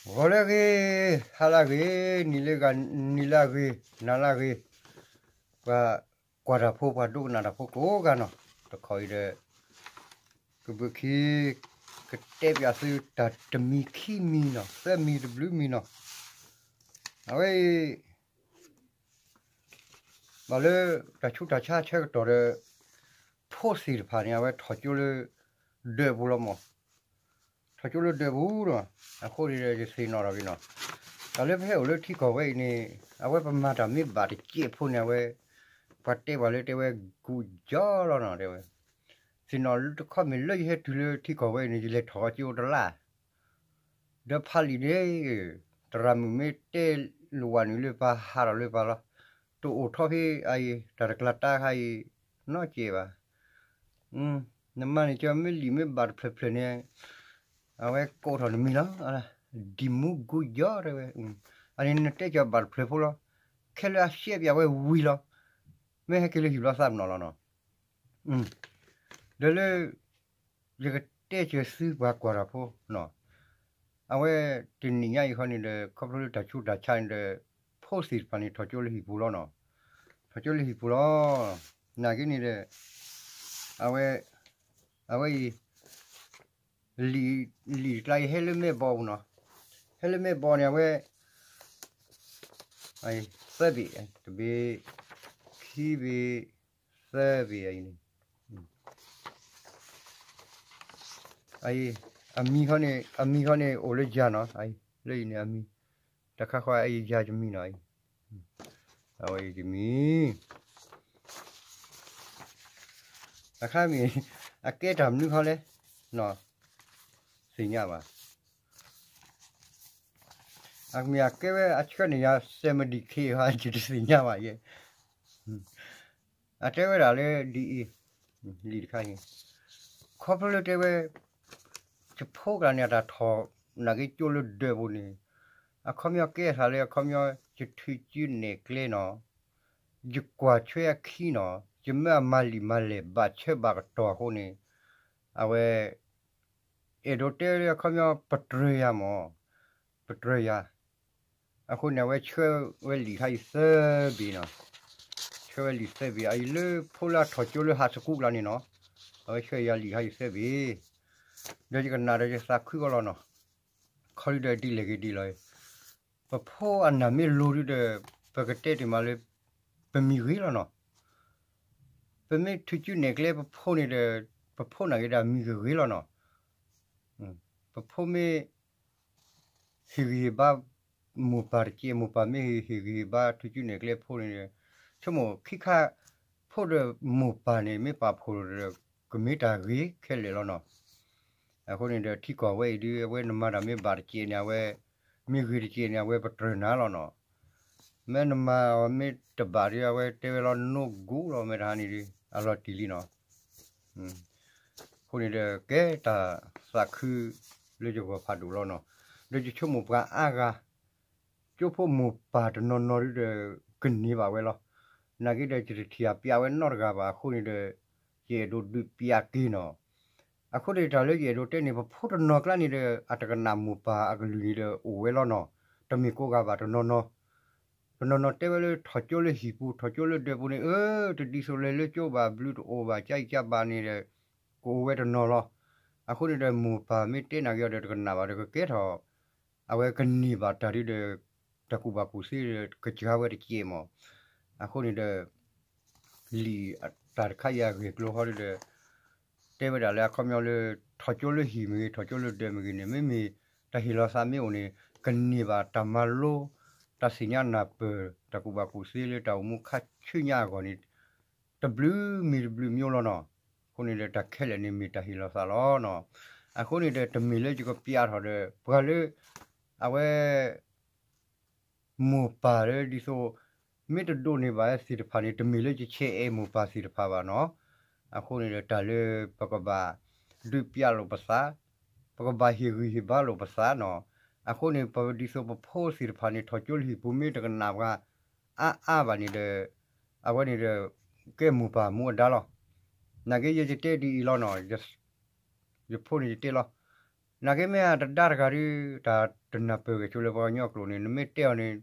ဂီၤလၢအဂ့ၤ, ဟါလၢအဂ့ၤ, နံၤလၢအဂ့ၤ, နံၤလၢအဂ့ၤ, နၤလၢအဂ့ၤ, ပှၤကွၢ်တၢ်ဖိ ပှၤဒိကနၣ်တၢ်ဖိကိးဂၤနီၤ, တခီအံၤဒီး ကဘုးခံ ကတဲပၠးသုတၢ်တမံၤခံမံၤနီၤ, သၢမံၤတဘျုးမံၤနီၤ, အဝဲအံၤ ဘၣ်လၢတၢ်ဆူးတၢ်ဆါဆၢကတီၢ်ဒီး ဖိသ့ၣ်တဖၣ်န့ၣ် အဝဲထီၣ်ကၠိလၢ ဒၢးပူၤလီၤမး, ထီၣ်ကၠိလၢဒၢးပူၤဒီး အဃိန့ၣ်ဒီး ယသ့ၣ်နီၣ်ထီၣ်က့ၤနီၤ, တၢ်လၢပဟဲအိၣ်လၢထံကီၢ်ဝဲအံၤန့ၣ် အဝဲပမၤတၢ်မ့ၢ်ဘၣ်တစဲးဖိန့ၣ် အဝဲ ပှၤတဲပှၤလၢတဲဝဲ ကူးယီၤလီၤနီၤ တဲဝဲ, သ့ၣ်နီၣ်လၢတခီမ့ၢ်လၢယဟဲတုၤလၢထံကီၢ်ဝဲအံၤန့ၣ် ယလဲၤထီၣ်ကၠိတလါ ဒီးဖးလံာ်န့ၣ် တရၣ်မုၣ်မ့ၢ်တဲလိာ်ဝဲနုာ်လၢပၢ် ဟးထီၣ်လၢပၢ်လီၤ, တအိၣ်ထီၣ်ဖဲအံၤ တၢ်တကျါတၢ်ခါအံၤ နီတစဲးဘၣ်, နမၤန့ၢ်ကၠီမ့ၢ်လံာ်မ့ၢ်ဘၣ်တဖျၢၣ်ဖျၢၣ်န့ၣ် အဝဲကိးထီၣ်နမံၤလီၤ, ဒံၣ်မူကူးယီၤတဲဝဲ, အန့ၣ်နတဲကၠီဘၣ်တဖျၢၣ်ဖိလီၤ, ခဲလၢာ်အရှဲပၠးဝဲဝံၤလီၤ, မ့ၢ်ဟဲက့ၤလၢဟံၣ်ဘျီသးပနီၣ်လီၤနီၤ, ဒီးလၢ ယကတဲကၢၤသုပှၤကွၢ်တၢ်ဖိနီၤ, အဝဲတနံၤညါအံၤခီန့ၣ်ဒီး ခီဖျိလၢတၢ်ဆူးတၢ်ဆါန့ၣ်ဒီး ဖိသ့ၣ်တဖၣ်န့ၣ် ထီၣ်ကၠိလၢဟံၣ်ပူၤလီၤနီၤ, ထီၣ်ကၠိလၢဟံၣ်ပူၤလီၤ, နာ်က့န့ၣ်ဒီး အဝဲ အဝဲအံၤ လံာ်တကျါအံၤဟဲလၢမဲာ်ဘီပူၤနီၤ, ဟဲလၢမဲာ်ဘီန့ၣ် အဝဲ သၢဘ့ၣ်, တဘ့ၣ်, ခံဘ့ၣ်, သၢဘ့ၣ်အံၤန့ၣ်, အံၤ အမံၤခီန့ၣ် အမံၤခီန့ၣ် အိၣ်လၢယၤနီၤ, လၢအံၤန့ၣ်အမံၤ, တခါဃီအံၤယၤယမံၤနီၤ, အဝဲယမံၤ အခါမ့ၢ် အကဲတၢ်မနုၤခီလဲၣ်, သ့ၣ်ညါဘၣ်, အမ့ၢ်အကဲဝဲအဆှၢန့ၢ်ယၤ စဲးမဒံၣ်ခ့ဧါ ယတသ့ၣ်ညါဘၣ်ယဲ, အတဲဝဲဒၣ်လၢဒ်အံၤ, လံာ်တခါအံၤ, ခီဖျိလၢတဲဝဲ ယဖိကျါန့ၣ် အတၢ်ထီၣ်နာ်က့ကၠိလၢဒၢးပူၤန့ၣ်, အခီပညီကဲအသးလၢအခီပညီ ယထုးစုနဲၣ်ကျဲနီၤ, ယကွၢ်ထွဲအခံနီၤ, ယမၢအမၤလံာ်မၤလဲၢ်ဘၣ်ဆၢဘၣ်ကတီၢ်အဃိန့ၣ်, အဝဲ အဲၣ်ဒိးတဲလၢအခီပညီ ပတြၢၤယၤမး, ပတြၢၤယၤ, အဃိန့ၣ် အဝဲဆှၢဝဲလံာ်ခါအံၤသၢဘ့ၣ်နီၤ, ဆှၢဝဲလံာ်သၢဘ့ၣ် အအံၤလၢဖိလၢအထီၣ်ကၠိလၢဟးစကူကျါန့ၣ်နီၤ, အဝဲဆှၢယၤလံာ်ခါအံၤသၢဘ့ၣ်, ဒီးယကနၣ်ဒီးယသးခုကီလီၤနီၤ, ခီဒုဒီးဒ်လဲၣ်ဂ့ၤဒ်လဲၣ်ဂ့ၤ, ပဖိအနၢ်မ့ၢ်လိၤဒုဒီး ပကတဲတ့ၢ်မးလၢ ပမံၤဂ့ၤလီၤနီၤ, ပမ့ၢ်ထုးစုနဲၣ်ကျဲပဖိန့ၣ်ဒီး ပဖိနာ်က့ဒီးအမံၤဂ့ၤဂ့ၤလီၤနီၤ, ပဖိမ့ၢ် ဟ့ၣ်ဂံၢ်ဟ့ၣ်ဘါ မိၢ်ပၢ်တက့ၢ်, မိၢ်ပၢ်မ့ၢ်ဟ့ၣ်ဂံၢ်ဟ့ၣ်ဘါထုးစုနဲၣ်ကျဲဖိန့ၣ်, ဆိကမိၣ်ခံခါ ဖိဒီးမိၢ်ပၢ်န့ၣ် မ့ၢ်ပာ်ဖှိၣ်ဒီး ကမ့ၢ်တၢ်ဂ့ၤခဲလၢာ်လီၤနီၤ. အဃိန့ၣ်ဒီး ထံကီၢ်ဝဲအံၤဒု အဝဲနမၤတၢ်မ့ၢ်ဘၣ်တက့ၢ်န့ၣ် အဝဲ မ့ၢ်ဂ့ၤတက့ၢ်န့ၣ် အဝဲပတြၢၤနၤလီၤနီၤ. မ့ၢ်နမၤအီၤမ့ၢ်တဘၣ်ဒု အဝဲတဲဝဲလီၤ နိၢ်ကိလီၤ မ့ၢ်တဟါန့ၣ်ဒု အလီၤတံၢ်လံနီၤ. အဃိန့ၣ်ဒီး ကဲတၢ်သးခုလၢယဂီၢ်ဖးဒိၣ်လီၤနီၤ. ဒီးယဆိကမိၣ်ပှၤအါဂၤ ကၠိဖိမိၢ်ပၢ်တနီၤနီၤဒုဒီး ကန့ၢ်ဘၣ်ဝဲလီၤ. နာ်က့ဒီး ယတထံၣ်အပျးဝဲနီတဂၤဘၣ်အဃိန့ၣ်ဒီး ယအဲၣ်ဒိးဒုးပျးက့ၤနီၤ. အဃိန့ၣ် တၢ်လၢယအဲၣ်ဒိးတဲန့ၣ် ပဖိတနီၤကျါန့ၣ်ဒီး အတကနၣ်မိၢ်ပၢ်အကလုၢ်န့ၣ်ဒီး အိၣ်ဝဲလီၤနီၤ. တမ့ၢ်ကိးဂၤဘၣ် တနီၤနီၤ တနီၤနီၤတဲဝဲလၢ ထီၣ်ကၠိလၢဟံၣ်ပူၤ ထီၣ်ကၠိလၢဒၢးပူၤန့ၣ် အၢ တဒ်သိးလဲၤလၢကၠိဘၣ် ဘျုးတအိၣ်ဘၣ် ကၠါအံၤကၠါဘၣ်န့ၣ်ဒီး ကအိၣ်ဝဲတနီၤလီၤ. အဃိန့ၣ်ဒီး မိၢ်ပၢ်မ့ၢ်တဲနာ်က့ၤအီၤဒီး တကနၣ်ဘၣ်ဒီး ကကဲထီၣ် အဝဲကန့ၢ်ဘၣ်တၢ်ဒုဒီး တၢ်ကူၣ်ဘၣ်ကူၣ်သ့ဒီး ကစှၤဝဲတက့ၢ်မး. အဃိန့ၣ်ဒီး လံာ်တၢ်တခါအံၤအဂ့ၢ်ကျိၤဟီဒုဒီး တဲဝဲဒၣ်လၢအခီပညီလၢ ထီၣ်ကၠိလၢဟံၣ်မ့ၢ်ဂ့ၤ ထီၣ်ကၠိလၢဒၢးမ့ၢ်ဂ့ၤန့ၣ် မ့မ့ၢ်တၢ်ဟ့ၣ်လီၤသးမ့ၢ်အိၣ်န့ၣ် ကန့ၢ်ဘၣ်တၢ်မၤလိ တၢ်သ့ၣ်ညါနၢ်ပၢၢ် တၢ်ကူၣ်ဘၣ်ကူၣ်သ့လၢတၢ်အိၣ်မူခါဆူညါအဂီၢ်န့ၣ် တဘျုးမံၤတဘျုးမံၤလီၤနီၤ. အဃိန့ၣ်ဒီး တၢ်ခဲလၢာ်န့ၣ်မ့ၢ်တၢ်ဟ့ၣ်လီၤသးလီၤနီၤ. အဃိန့ၣ်ဒီး တမ့ၢ်လၢယကပျးထီၣ်ဒီး ပှၤလၢ အဝဲ မိၢ်ပၢ်လၢဒ်သိး မ့ၢ်တဒိးန့ၢ်ဘၣ်သ့ၣ်တဖၣ်န့ၣ် တမ့ၢ်လၢယဆဲးအဲၣ်မိၢ်ပၢ်သ့ၣ်တဖၣ်ဘၣ်နီၤ. အဃိန့ၣ်ဒီး တၢ်လၢပကဘၣ်ဒုးပျးလိာ်ပသး, ပကဘၣ်ဟ့ၣ်ဂံၢ်ဟ့ၣ်ဘါလိာ်ပသးနီၤ. အဃိန့ၣ် ပဒ်သိးပဖိသ့ၣ်တဖၣ်န့ၣ် ထီၣ်ကၠိလၢဟံၣ်ပူၤမ့ၢ်တကနၣ်ပှၤအါအါဘၣ်န့ၣ်ဒီး အဝဲန့ၣ်ဒီး ကဲမိၢ်ပၢ်မူအဒါလီၤ. နာ်က့ယယတဲဒ်အံၤလီၤနီၤ, ယဖိန့ၣ်ယတဲလီၤ. နာ်က့မ့ၢ်အတဒါတဂၤဒုး တၢ်တနၢ်ပၢၢ်ဂဲၤဆိလၢပှၤကညီကျိာ်န့ၣ် နမ့ၢ်တဲအီၤန့ၣ်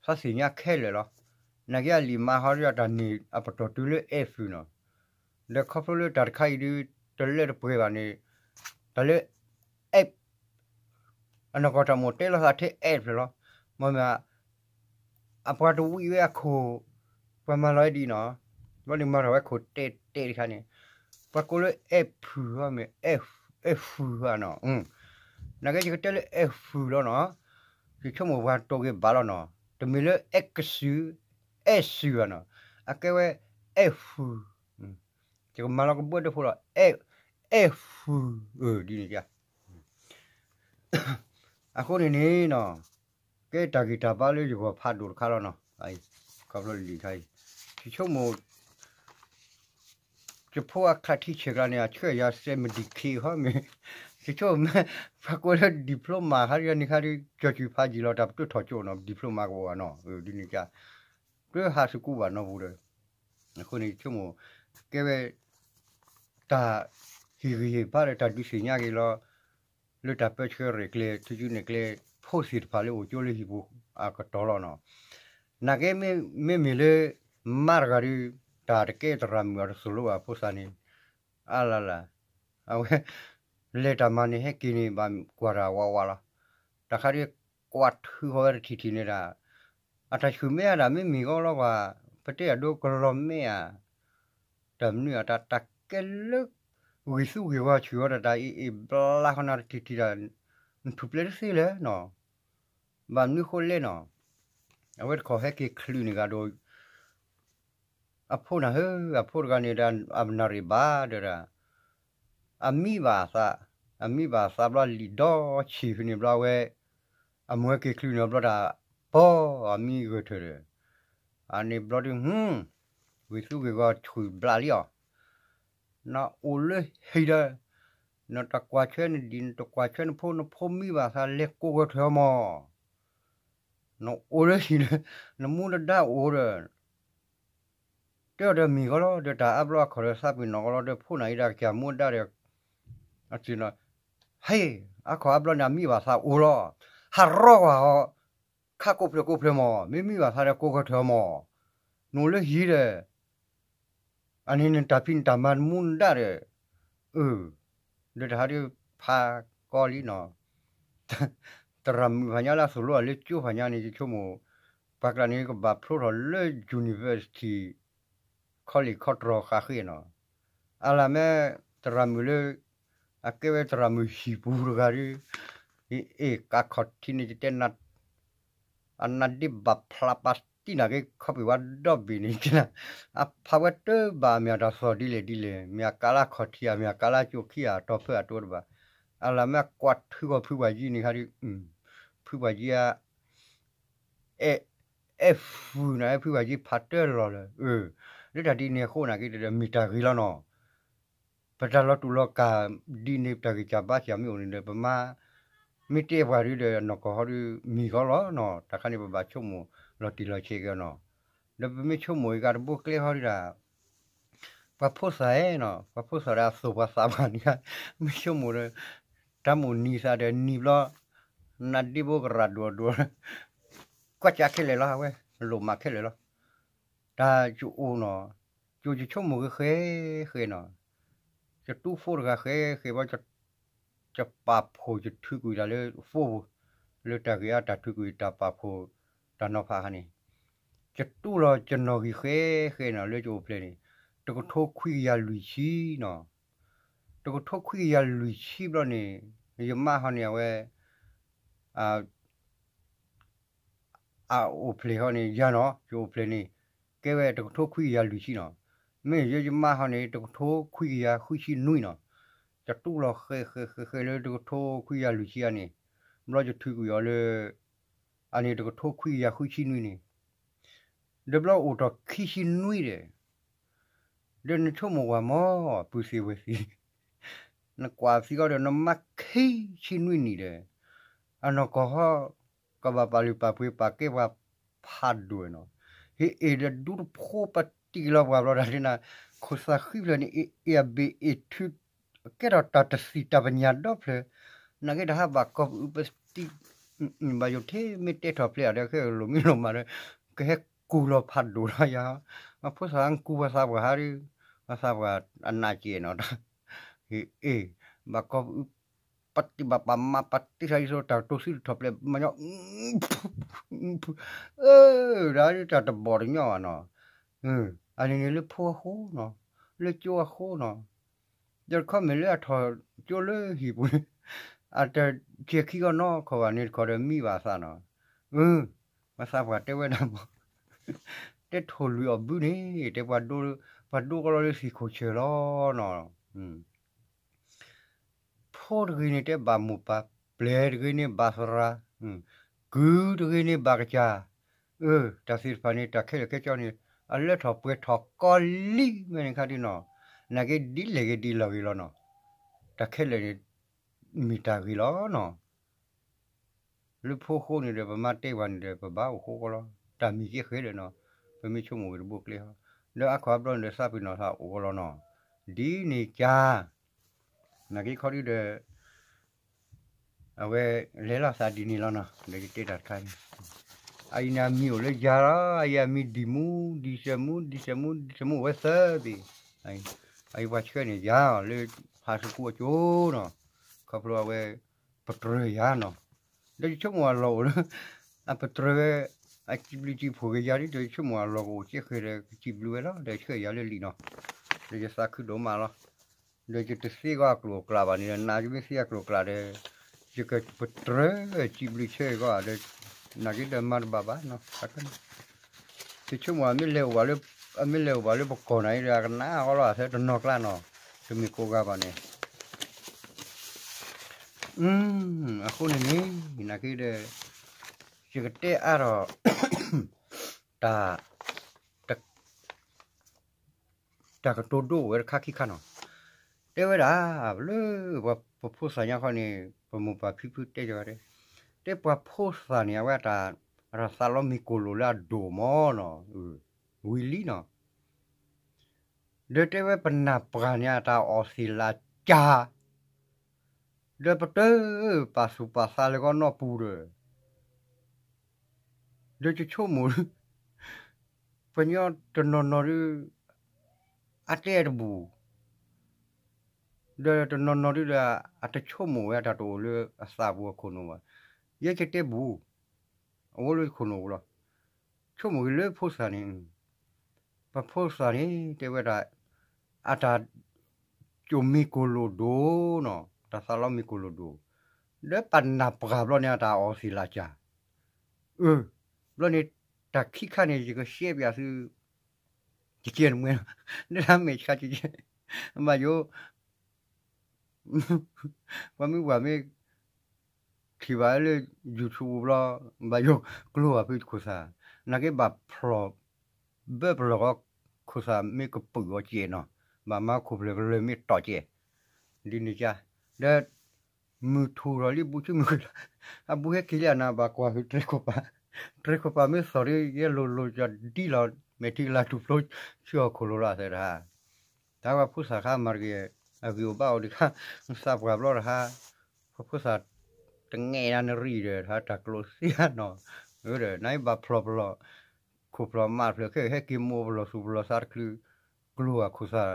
သးသ့ၣ်ညါခဲလၢာ်လီၤ. နာ်က့အလံာ်မါဟီဒုး တၢ်န့ၣ်အပတီၢ်တုၤလၢအဲၣ်ဖုၣ်နီၤ. ဒီးခီဖျိလၢတၢ်တခါအံၤဒုး တလၢတပှဲၤဘၣ်န့ၣ် တၢ်လၢအဲၣ် အနီၢ်ကီၢ်တၢ်မိၣ်တဲလိာ်သးထဲအဲၣ်တဖျၢၣ်လီၤ. မ့မ့ၢ် အပှၤတဝံၤဝဲအခိၣ် ပှၤမၤလီၤဝဲဒ်အံၤနီၤ, ဘျီန့ၣ်မၤထီၣ်ဝဲခိၣ်တဲာ်တဲာ်တခါန့ၣ်, ပှၤကိးလၢအဲၣ်ဖုၣ်ဟီမ့ၢ် အဲၣ်ဖုၣ်ဧါနီၤ, နာ်က့ယကတဲလၢအဲၣ်ဖုၣ်လီၤနီၤ, ယဆိကမိၣ်ပှၤတိၢ်က့ၤဘၣ်လီၤနီၤ, တမ့ၢ်လၢအဲၣ်ကစုၤ အဲၣ်စုၤဧါနီၤ, အကဲဝဲအဲၣ်ဖုၣ်, ယကမၤလီၤကဘၢတဖိလီၤ, အဲၣ်ဖုၣ်, ဒ်န့ၣ် အဃိန့ၣ်န့ၣ်နီၤ, ကဲတၢ်ဂံၢ်တၢ်ဘါလၢယဂီၢ်ဖးဒိၣ်တခါလီၤနီၤ, ခီဖျိလံာ်ခါအံၤ, ယဆိကမိၣ် ယဖိအချးထံဆဲးကျါန့ၣ် အဆှၢယၤစဲးမဒံးခ့ဟီမ့ၢ်, ယဆိကမိၣ်မ့ၢ် ပှၤကွဲးလၢ diploma ခါဒုးန့ၣ်ခါဒုး ကၠီၤစူၤဖးယံာ်လီၤ တၢ်ပတုာ်ထီၣ်ကၠိနီၤ diploma ကဝီၤနီၤ, ဒ်န့ၣ် တဟးစူၤကူဘၣ်နီတပူၤဒီး, အဃိန့ၣ် ယဆိကမိၣ် ကဲဝဲ တၢ်ဟ့ၣ်ဂံၢ်ဟ့ၣ်ဘါဒီးတၢ်ဒုးသ့ၣ်ညါက့ၤလီၤ, လၢတၢ်ပၢဆှၢရဲၣ်ကျဲၤ ထူကၠူနဲၣ်ကျဲ ဖိသ့ၣ်တဖၣ်လၢအိၣ်ကၠိလၢဟံၣ်ပူၤအကတီၢ်လီၤနီၤ, နာ်က့မ့မ့ၢ်လၢ မါတဂၤဒုး တၢ်တကဲသရၣ်မုၣ်အတသိၣ်လိဘၣ်အဖိသၣ်န့ၣ်, အလၢ်လၢ်, အဝဲ လဲၤတၢ်မၤန့ၣ် ဟဲက့ၤန့ၣ် ဘၣ်ကွၢ်တၢ်ဝးဝးလီၤ, တၢ်ခါဒုး ကွၢ်ထုဃီၤဝဲတထံၣ်ထံၣ်န့ၣ်ဒၣ်, အတၢ်ဆူၣ်မဲအဒၣ်မ့ၢ်မ့ၢ်ဂီၢ်လီၤပှၤ, ပတဲအဒိကလီၤမဲအ တၢ်မနုၤအတၢ်တၢ်ကဲလၢ ဂံၢ်သူဂံၢ်ဂီၤဆူၣ်ဝဲတၢ်တၢ်အံၤအံၤဘျါဃီနၤတထံၣ်ထံၣ်ဒၣ်, နထူၣ်ပျဲၢ်တသ့လၢၤနီၤ, ဘၣ်မနုၤဃိလဲၣ်နီၤ, အဝဲတခီဟဲက့ၤချုးန့ၢ်ဂၤဒိး အဖိနၤဧၢ, အဖိတဂၤန့ၣ်ဒီး အနၣ်ရံၣ်ဘၣ်ဒီးဒၣ်, အမံဘၣ်အသး, အမံဘၣ်အသးဘျီလံာ်ဒီဆံၣ်ဖဲန့ၣ်ဘျီဝဲ, အမိၢ်ဟဲက့ၤချုးန့ၢ်ဘျီတၢ်, ပီအမံဂဲၤထၢၣ်ဒီး, အန့ၣ်ဘျီဒုး, ဂံၢ်သူဂံၢ်ဂီၤဆူၣ်ဘျးလံအီၤ, နအိၣ်လၢဟံၣ်ဒီး, နတကွၢ်ဆၢနဒံၣ် နတကွၢ်ဆၢနဖိ နဖိမံဘၣ်သးလဲၤကိးဂဲၤထၢၣ်အီၤမး နအိၣ်လၢဟံၣ်ဒီး, နမူနဒါအိၣ်ဒီး, တဲအီၤဒီးမ့ၢ်ဂီၢ်လီၤ ဒီးတၢ်အါဘျီအခီၣ်ဒီးသးပ့ၤနီၣ်ဂီၢ်လီၤ ဒီးဖိနၤအံၤဒၣ်ကစၢ်မူဒါဒီး, အ, ဟဲ, အခီၣ်အါဘျီန့ၣ် အမံဘၣ်သးအိၣ်လီၤ, ဟးရီကွၢ်အီၤ, ခးကိးဖျၢၣ်ကိးဖျၢၣ်မး မ့ၢ်မံဘၣ်သးဒီးကိးဂဲၤထၢၣ်အီၤမး, နအိၣ်လၢဟံၣ်ဒီး အန့ၣ်နတၢ်ဖံးနတၢ်မၤနမူနဒါဒီး, အၢ, ဒီးတဟးဒုးဖးကီလံနီၤ, သရၣ်မုၣ်ဖးညါလၢအသိၣ်လိအီၤလၢကၠိဖးညါန့ၣ် ယဆိကမိၣ်, ပှၤကျါန့ၣ်ကဘၣ်ဖျိထီၣ်လၢ university, college ခီတြီၤဃာ်ဃ့နီၤ, အလၢမ့ၢ်သရၣ်မုၣ်လၢ, အကဲဝဲသရၣ်မုၣ်ဟံၣ်ပူၤတဂၤဒီး, အ့ၣ် ကးခီၣ်ထံးန့ၣ် ယတဲနၤ အနါဒ့ဘၣ်ဖျါပာ်တံၢ်နာ်က့ခီပ့ၤဝဲဒီဘ့ၣ်န့ၣ်, အဖးဝဲတဘၣ်မ့ၢ်အတၢ်သီၣ်ဒ်လဲၣ်ဒ်လဲၣ် မ့ၢ်အကးလၢခီၣ်ထံးဧါ မ့ၢ်အကးလၢကၠိခံဧါ တီဖၢအတိတဘၣ်, အလၢမ့ၢ်ကွၢ်ထုဂီၤဖုပှၤယံန့ၣ်ခါဒီး, ဖုပှၤယံဧါ, အဲၣ်, အဲၣ်ဖုၣ်နၤ အဲၣ်ဖုပှၤယံဖးတၢၢ်လီၤလၢ, လၢတၢ်ဒ်န့ၣ်အဃိနာ်က့ဒီးမ့ၢ်တၢ်ဂ့ၤလီၤနီၤ ပတၢ်လီၤတူာ်လီၤကာ်ဒ်န့ၣ် ပတၢ်ဂံၢ်စၢ်ဘါစၢ်မ့ၢ်အိၣ်န့ၣ်ဒီး ပမါ, မ့ၢ်တဲပှၤဒုဒီး နီၢ်ကီၢ်ဟီဒု မ့ၢ်ဂီၢ်လီၤနီၤ တၢ်ခါန့ၣ် ပဘၣ်ဆိကမိၣ်လီၤတံၢ်လီၤဆဲးက့ၤအီၤနီၤ, ဒီးပမ့ၢ်ဆိကမိၣ်အံၤကတဘိကျဲဟီဒုဒၣ်, ပှၤဖိသၣ်ဧၢနီၤ ပှၤဖိသၣ်ဒီးအသိၣ်ပှၤသးပှၢ်န့ၣ်, မ့ၢ်ဆိကမိၣ်ဒီး, တၢ်မိၣ်နံၤသးဒီးနံၤဘျီ, နါဒ့ဘိကရၣ်ဒိၣ်ဒိၣ်, ကွၢ်ကၢခဲလၢာ်လီၤ အဝဲ, လိၣ်မးခဲလၢာ်လီၤ တၢ်ယအိၣ်နီၤ, ယိၤယဆိကမိၣ်ဂ့ၤဃဲဃဲနီၤ, ယတူၢ်ဖိတဂၤဃဲဃဲဘၣ်, ယပာ်ဖှိၣ်ယထုးကွံာ်တၢ်လၢ phone ပူၤ, လၢတၢ်ဂ့ၢ်အါတၢ်ထုးကွံာ်တၢ်ပာ်ဖှိၣ်တၢ်နီၤဖးခါန့ၣ်, ယတူၢ်လီၤယနီၣ်ဂံၢ်ဃဲဃဲနီၤ လၢယအိၣ်ဖျဲၣ်န့ၣ်, တကထိခွံကယၤလွံၢ်ဆံနီၤ, တကထိခွံကယၤလွံၢ်ဆံဘျီန့ၣ်, ယမါဟီန့ၣ်အဝဲ အအိၣ်ဖျဲၣ်ဟီန့ၣ် ယၤနီၤ ယအိၣ်ဖျဲၣ်န့ၣ်, ကဲဝဲတကထိခွံကယၤလွံၢ်ဆံနီၤ, မ့ၢ်ယဲယမါဟီန့ၣ် တကထိခွံကယၤဃုဆံနွံနီၤ, ယတူၢ်လီၤဃဲဃဲဃဲဃဲလၢတကထိခွံကယၤလွံၢ်ဆံအန့ၣ်, ဘျီယထုးကွံာ်အီၤလၢ, အန့ၣ်တကထိခွံကယၤဃုဆံနွံန့ၣ်, ဒီးဘျီအိၣ်ထီၣ်ခံဆံနွံဒီး ဒီးနဆိကမိၣ်ဝဲမ့ၢ် ပုၢ်သ့ၣ်ဝဲၢ်သ့ၣ်, နကွၢ်သံဃီဒီးနမါခံဆံနွံနံၣ်ဒီး, အနီၢ်ကီၢ်ဟီ, ကဘၣ်ပာ်လုၢ်ပာ်ပှ့ၤပာ်ကဲပှၤဖးဒိၣ်နီၤ, ဟ့ၣ်အ့ၣ်ဒီးဒူတဖိပတံၢ်လီၤပှၤဘျီဒၣ်ဒ်နၤ, ခိၣ်သးဃံဖျၢၣ်န့ၣ် အ့ၣ်အ့ၣ်အဘ့ၣ်အ့ၣ်ထု, ကဲထီၣ်တၢ်တသံၣ်တၢ်ပညၣ်ဒီဖျၢၣ်, နာ်က့တဟါဘၣ်ကီၢ်ပအုပတံၢ်, ဘၣ်ယိၣ်ထဲမ့ၢ်တဲထီၣ်ဖျဲးအီၤဒီးခဲလိာ်မံလိာ်မးဒီး ကဟဲကူၣ်လီၤဖးဒိၣ်လီၤယၤ, မၤဖိသၣ်ကူၣ်ပှၤသးပှၢ်ဟါဒီး, ပှၤသးပှၢ်အနးကဲးနီၤ, အ့ၣ်, ဘၣ်ကီၢ်ပအု ပတံၢ်ဘၣ်ပာ်မၤပာ်တံၢ်ဆါယသိးတၢ်ကတိၤသံတထီၣ်ဖျဲးမၤညီ, အၢ, ဒၣ်တၢ်တဘီၣ်တညီဘၣ်နီၤ, အန့ၣ်န့ၣ်လၢဖိအဃိနီၤ, လၢကၠိအဃိနီၤ, ဒီးတခီမ့ၢ်လၢအထီၣ်ကၠိလၢဟံၣ်ပူၤန့ၣ်, အတစဲၤခံဂီၢ်နီတခီဘၣ်န့ၣ်တခီဒီးမံဘၣ်အသးနီၤ, ပှၤသးပှၢ်တဲဝဲဒၣ်မး, တဲထိၣ်လွံၢ်အီၣ်ဘုန့ၣ် တဲပှၤဒိ, ပှၤဒိကီလီၤလၢသံၣ်ခိၣ်ဆၢၣ်လီၤနီၤ ဖိတဂ့ၤန့ၣ်တဲဘၣ်မိၢ်ပၢ်, ပျဲၢ်တဂ့ၤန့ၣ်ဘၣ်သရၣ်, ကုၢ်တဂ့ၤန့ၣ်ဘၣ်ကစၢ်, အၢ တၢ်သ့ၣ်တဖၣ်န့ၣ် တၢ်ခဲလၢာ်ခဲဆ့န့ၣ် အလၢထီၣ်ပှဲၤထီၣ်ကီလံမဲာ်န့ၣ်ခါဒ်နီၤ, နာ်က့ဒ်လဲၣ်ဂ့ၤဒ်လဲၣ်ဂ့ၤလီၤနီၤ, တၢ်ခဲလၢာ်န့ၣ် မ့ၢ်တၢ်ဂ့ၤလီၤနီၤ လၢဖိဃိန့ၣ်ဒီး ပမၤတဲပှၤန့ၣ်ဒီး ပဘၣ်အိၣ်ဃိကီလီၤ, တၢ်မံၤကဲဃဲဒီးနီၤ, ပမ့ၢ်ဆိကမိၣ်ဂ့ၤတဘိကျဲဟီ, ဒီးအါခီအါဘျီန့ၣ်ဒီး သးပ့ၤနီၣ်သးအိၣ်ကီလီၤနီၤ, ဒ်န့ၣ်ကါ, နာ်က့ခီဒုဒီး အဝဲလဲၤလီၤသးဒ်န့ၣ်လီၤနီၤ, ဒီးယတဲတၢ်တခါန့ၣ်, အအံၤန့ၣ်အမံၤအိၣ်လၢယၤလီၤ, အအံၤအမံၤဒံၣ်မူ, ဒံၣ်စဲးမူ, ဒံၣ်စဲးမူ, ဒံၣ်စဲးမူအိၣ်ဝဲသၢဘ့ၣ်, အအံၤပှၤဆှၢန့ၢ်ယၤအီၤလၢ ဖးသကိးအကၠိနီၤ, ခီဖျိအဝဲ ပတြၢၤယၤနီၤ, ဒီးယဆိကမိၣ်အလီၢ်အိၣ်လၢ အပတြၢၤဝဲ အစံးဘျုးစံးဖှိၣ်က့ၤယၤဒ် ဒီးယဆိကမိၣ်အလီၢ်ကအိၣ်ကဲဃဲဒီး ကစံးဘျုးဝဲလီၤ, ဒီးဆှၢယၤလၢလံာ်နီၤ, ဒီးယသးခုဒိၣ်မးလီၤ, ဒီးယတသ့ဂီၢ်အကျိၤအကျဲဘၣ်န့ၣ်ဒီး နာ်ယမ့ၢ်သ့အကျိၤအကျဲဒီး ယကပတြၢၤစံးဘျုးဆၢဂီၢ်ဒီး နာ်က့ဒီးမၤတဘၣ်ဘၣ်နီၤ, ယဆိကမိၣ်အမ့ၢ်လဲၤအိၣ်ဘၣ်လၢ, အမ့ၢ်လဲၤအိၣ်ဘၣ်လၢပကီၢ်နၤအံၤဒီး အကနၣ်အီၤလီၤ အသးတနီၤကျါနီၤ, တမ့ၢ်ကိးဂၤဘၣ်န့ၣ် အဃိန့ၣ်န့ၣ် နာ်က့ဒီး ယကတဲအါထီၣ် တၢ်, တၢ်ကတိၤဒိအိၣ်ဝဲတခါခံခါနီၤ, တဲဝဲဒၣ် လၢပှၤပဖိသၣ်ညါခီန့ၣ် ပမိၢ်ပၢ်ဖံဖုတဲယၤတဲ, တဲပှၤဖိသၣ်န့ၣ် အဝဲအတၢ်, အတၢ်သးလီမ့ၢ်ကိၢ်လိာ်လၢအဒိၣ်မးနီၤ, ဝံၤလံနီၤ ဒီးတဲဝဲပနၢ်ပှၢ်န့ၣ် အတၢ်အီၣ်သ့ၣ်လၢကၢ်, ဒီးပတပာ်သူၣ်ပာ်သးလၢကီၢ်နီၢ်ပူၤဒီး, ဒီးယဆိကမိၣ်, ပှၤကညီတနီၤနီၤဒုး, အတဲတဘူၣ်, ဒီးတနီၤနီၤဒုးဒီး အတဆိကမိၣ်ဝဲအတၢ်တအိၣ်လၢအသးပူၤအခိၣ်နူာ်ဘၣ်, ယဲယတဲဘူၣ်, အဝဲလၢယခိၣ်နူာ်ပူၤလီၤ, ဆိကမိၣ်က့ၤလၢဖိသၣ်န့ၣ်, ပဖိသၣ်န့ၣ် တဲဝဲဒၣ်, အတၢ်, ကိၣ်မ့ၢ်ကိၢ်လိာ်ဒိၣ်နီၤ, တၢ်သးလီမ့ၢ်ကိၢ်လိာ်ဒိၣ်, ဒီးပနၢ်ပှၢ်ဘျီန့ၣ် အတၢ်အီၣ်သ့ၣ်လၢကၢ်, အၢ, ဘျီန့ၣ်, တၢ်ခံခါန့ၣ် ယကရှဲပၠးသု ကကဲနမှဲ, နတၢ်မဲာ်ဆှးကကဲ, ဘၣ်ယိၣ်, ပှၤမ့ၢ်ပှၤမ့ၢ်, ထံၣ်ဘၣ်လၢ YouTube ပူၤဘျီ, ဘၣ်ယိၣ်ကျိဘၣ်ဖုခိၣ်သၣ်, နာ်က့ဘၣ်ဖျိၣ်, ဘၢၣ်ပလီၢ်ဃီခိၣ်သၣ်မ့ၢ်ကပုာ်အီၤကဲနီၤ, ဘၣ်မၤခိၣ်ဖျၢၣ်ကလၢၤမ့ၢ်တီၢ်ကဲ, ဒ်န့ၣ်ကါ, ဒီး မုၢ်ထူၣ်ထီၣ်လံ ဘူးဆူမုၢ်ကလၢၤ, အဘူးဟဲက့ၤလံအနၤဘၣ်ကွၢ်ဟုၣ်တြဲၤခိၣ်ပၤ, တြဲၤခိၣ်ပၤမ့ၢ်သီၣ်ဒီး ယဲလိၤလိၤကဒံလီၤ မဲာ်ထံကလၤထူၣ်ဖျိဆူဟီၣ်ခိၣ်လိၤလီၤအသးတဟါ, တၢ်ပှၤဖိသၣ်ခါမၤတဂ့ၤ, အဂံၢ်အိၣ်ဘၣ်အိၣ်ဒံးခါ, သးပှၢ်ဘျီတဟါ, ပှၤဖိသၣ်, တငဲးနၤနရံၣ်ဒီး တၢ်ကျိၣ်သ့ဧါနီၤ, ဒီး နဘၣ်ဖျိၣ်ပလီၢ်, ခိၣ်ဖျီၣ်မးဖျၢၣ်ခဲဟဲက့ၤမိၢ်ပလီၢ်သူၣ်ပလီၢ်သးတချုး, ကျိဝဲခိၣ်သၣ်,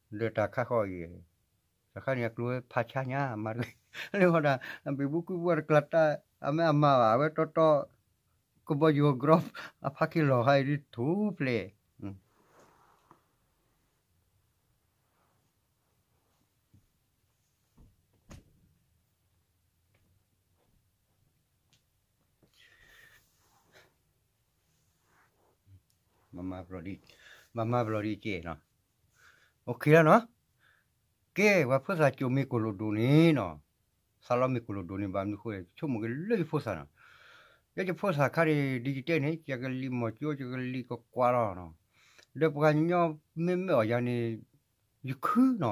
ဒီးတၢ်ခါဃီအံၤ တခါန့ၣ်အကျိၤဝဲဖးဆါညါမးတဂ့ၤ, လၢဝဲဒၣ်, အဘ့ၣ်ဘူးကုၢ်ဘူးတကျါတၢ်, အမ့ၢ်အမၤဘၣ် အဝဲတီတီ, ကဘီယူၤကရီ, အဖါခ့လီၤဟါအံၤဒ်ထူၣ်ဖျဲး, မၤမၤပလီၢ်ဒ်ကဲးနီၤ, အိၣ်ခ့လီၤနီၤ, ကဲ ပှၤဖိသၣ်ကိၣ်မ့ၢ်ကိၣ်လိာ်ဒိၣ်န့ၣ်နီၤ, သးလီမ့ၢ်ကိၣ်လိာ်ဒိၣ်န့ၣ် ဘၣ်မနုၤဃိလဲၣ် ဆိကမိၣ်က့ၤလၢယဖိသၣ်နီၤ, လၢယဖိသၣ်ခါန့ၣ် ဒ်ယတဲန့ၣ် ယကလံၤမီၢ်ကၠိ ယကလံၤကကွၢ်လီၤနီၤ, ဒီးပှၤကညီမ့ၢ်မၢအီၣ်ယၤန့ၣ် ယခုနီၤ,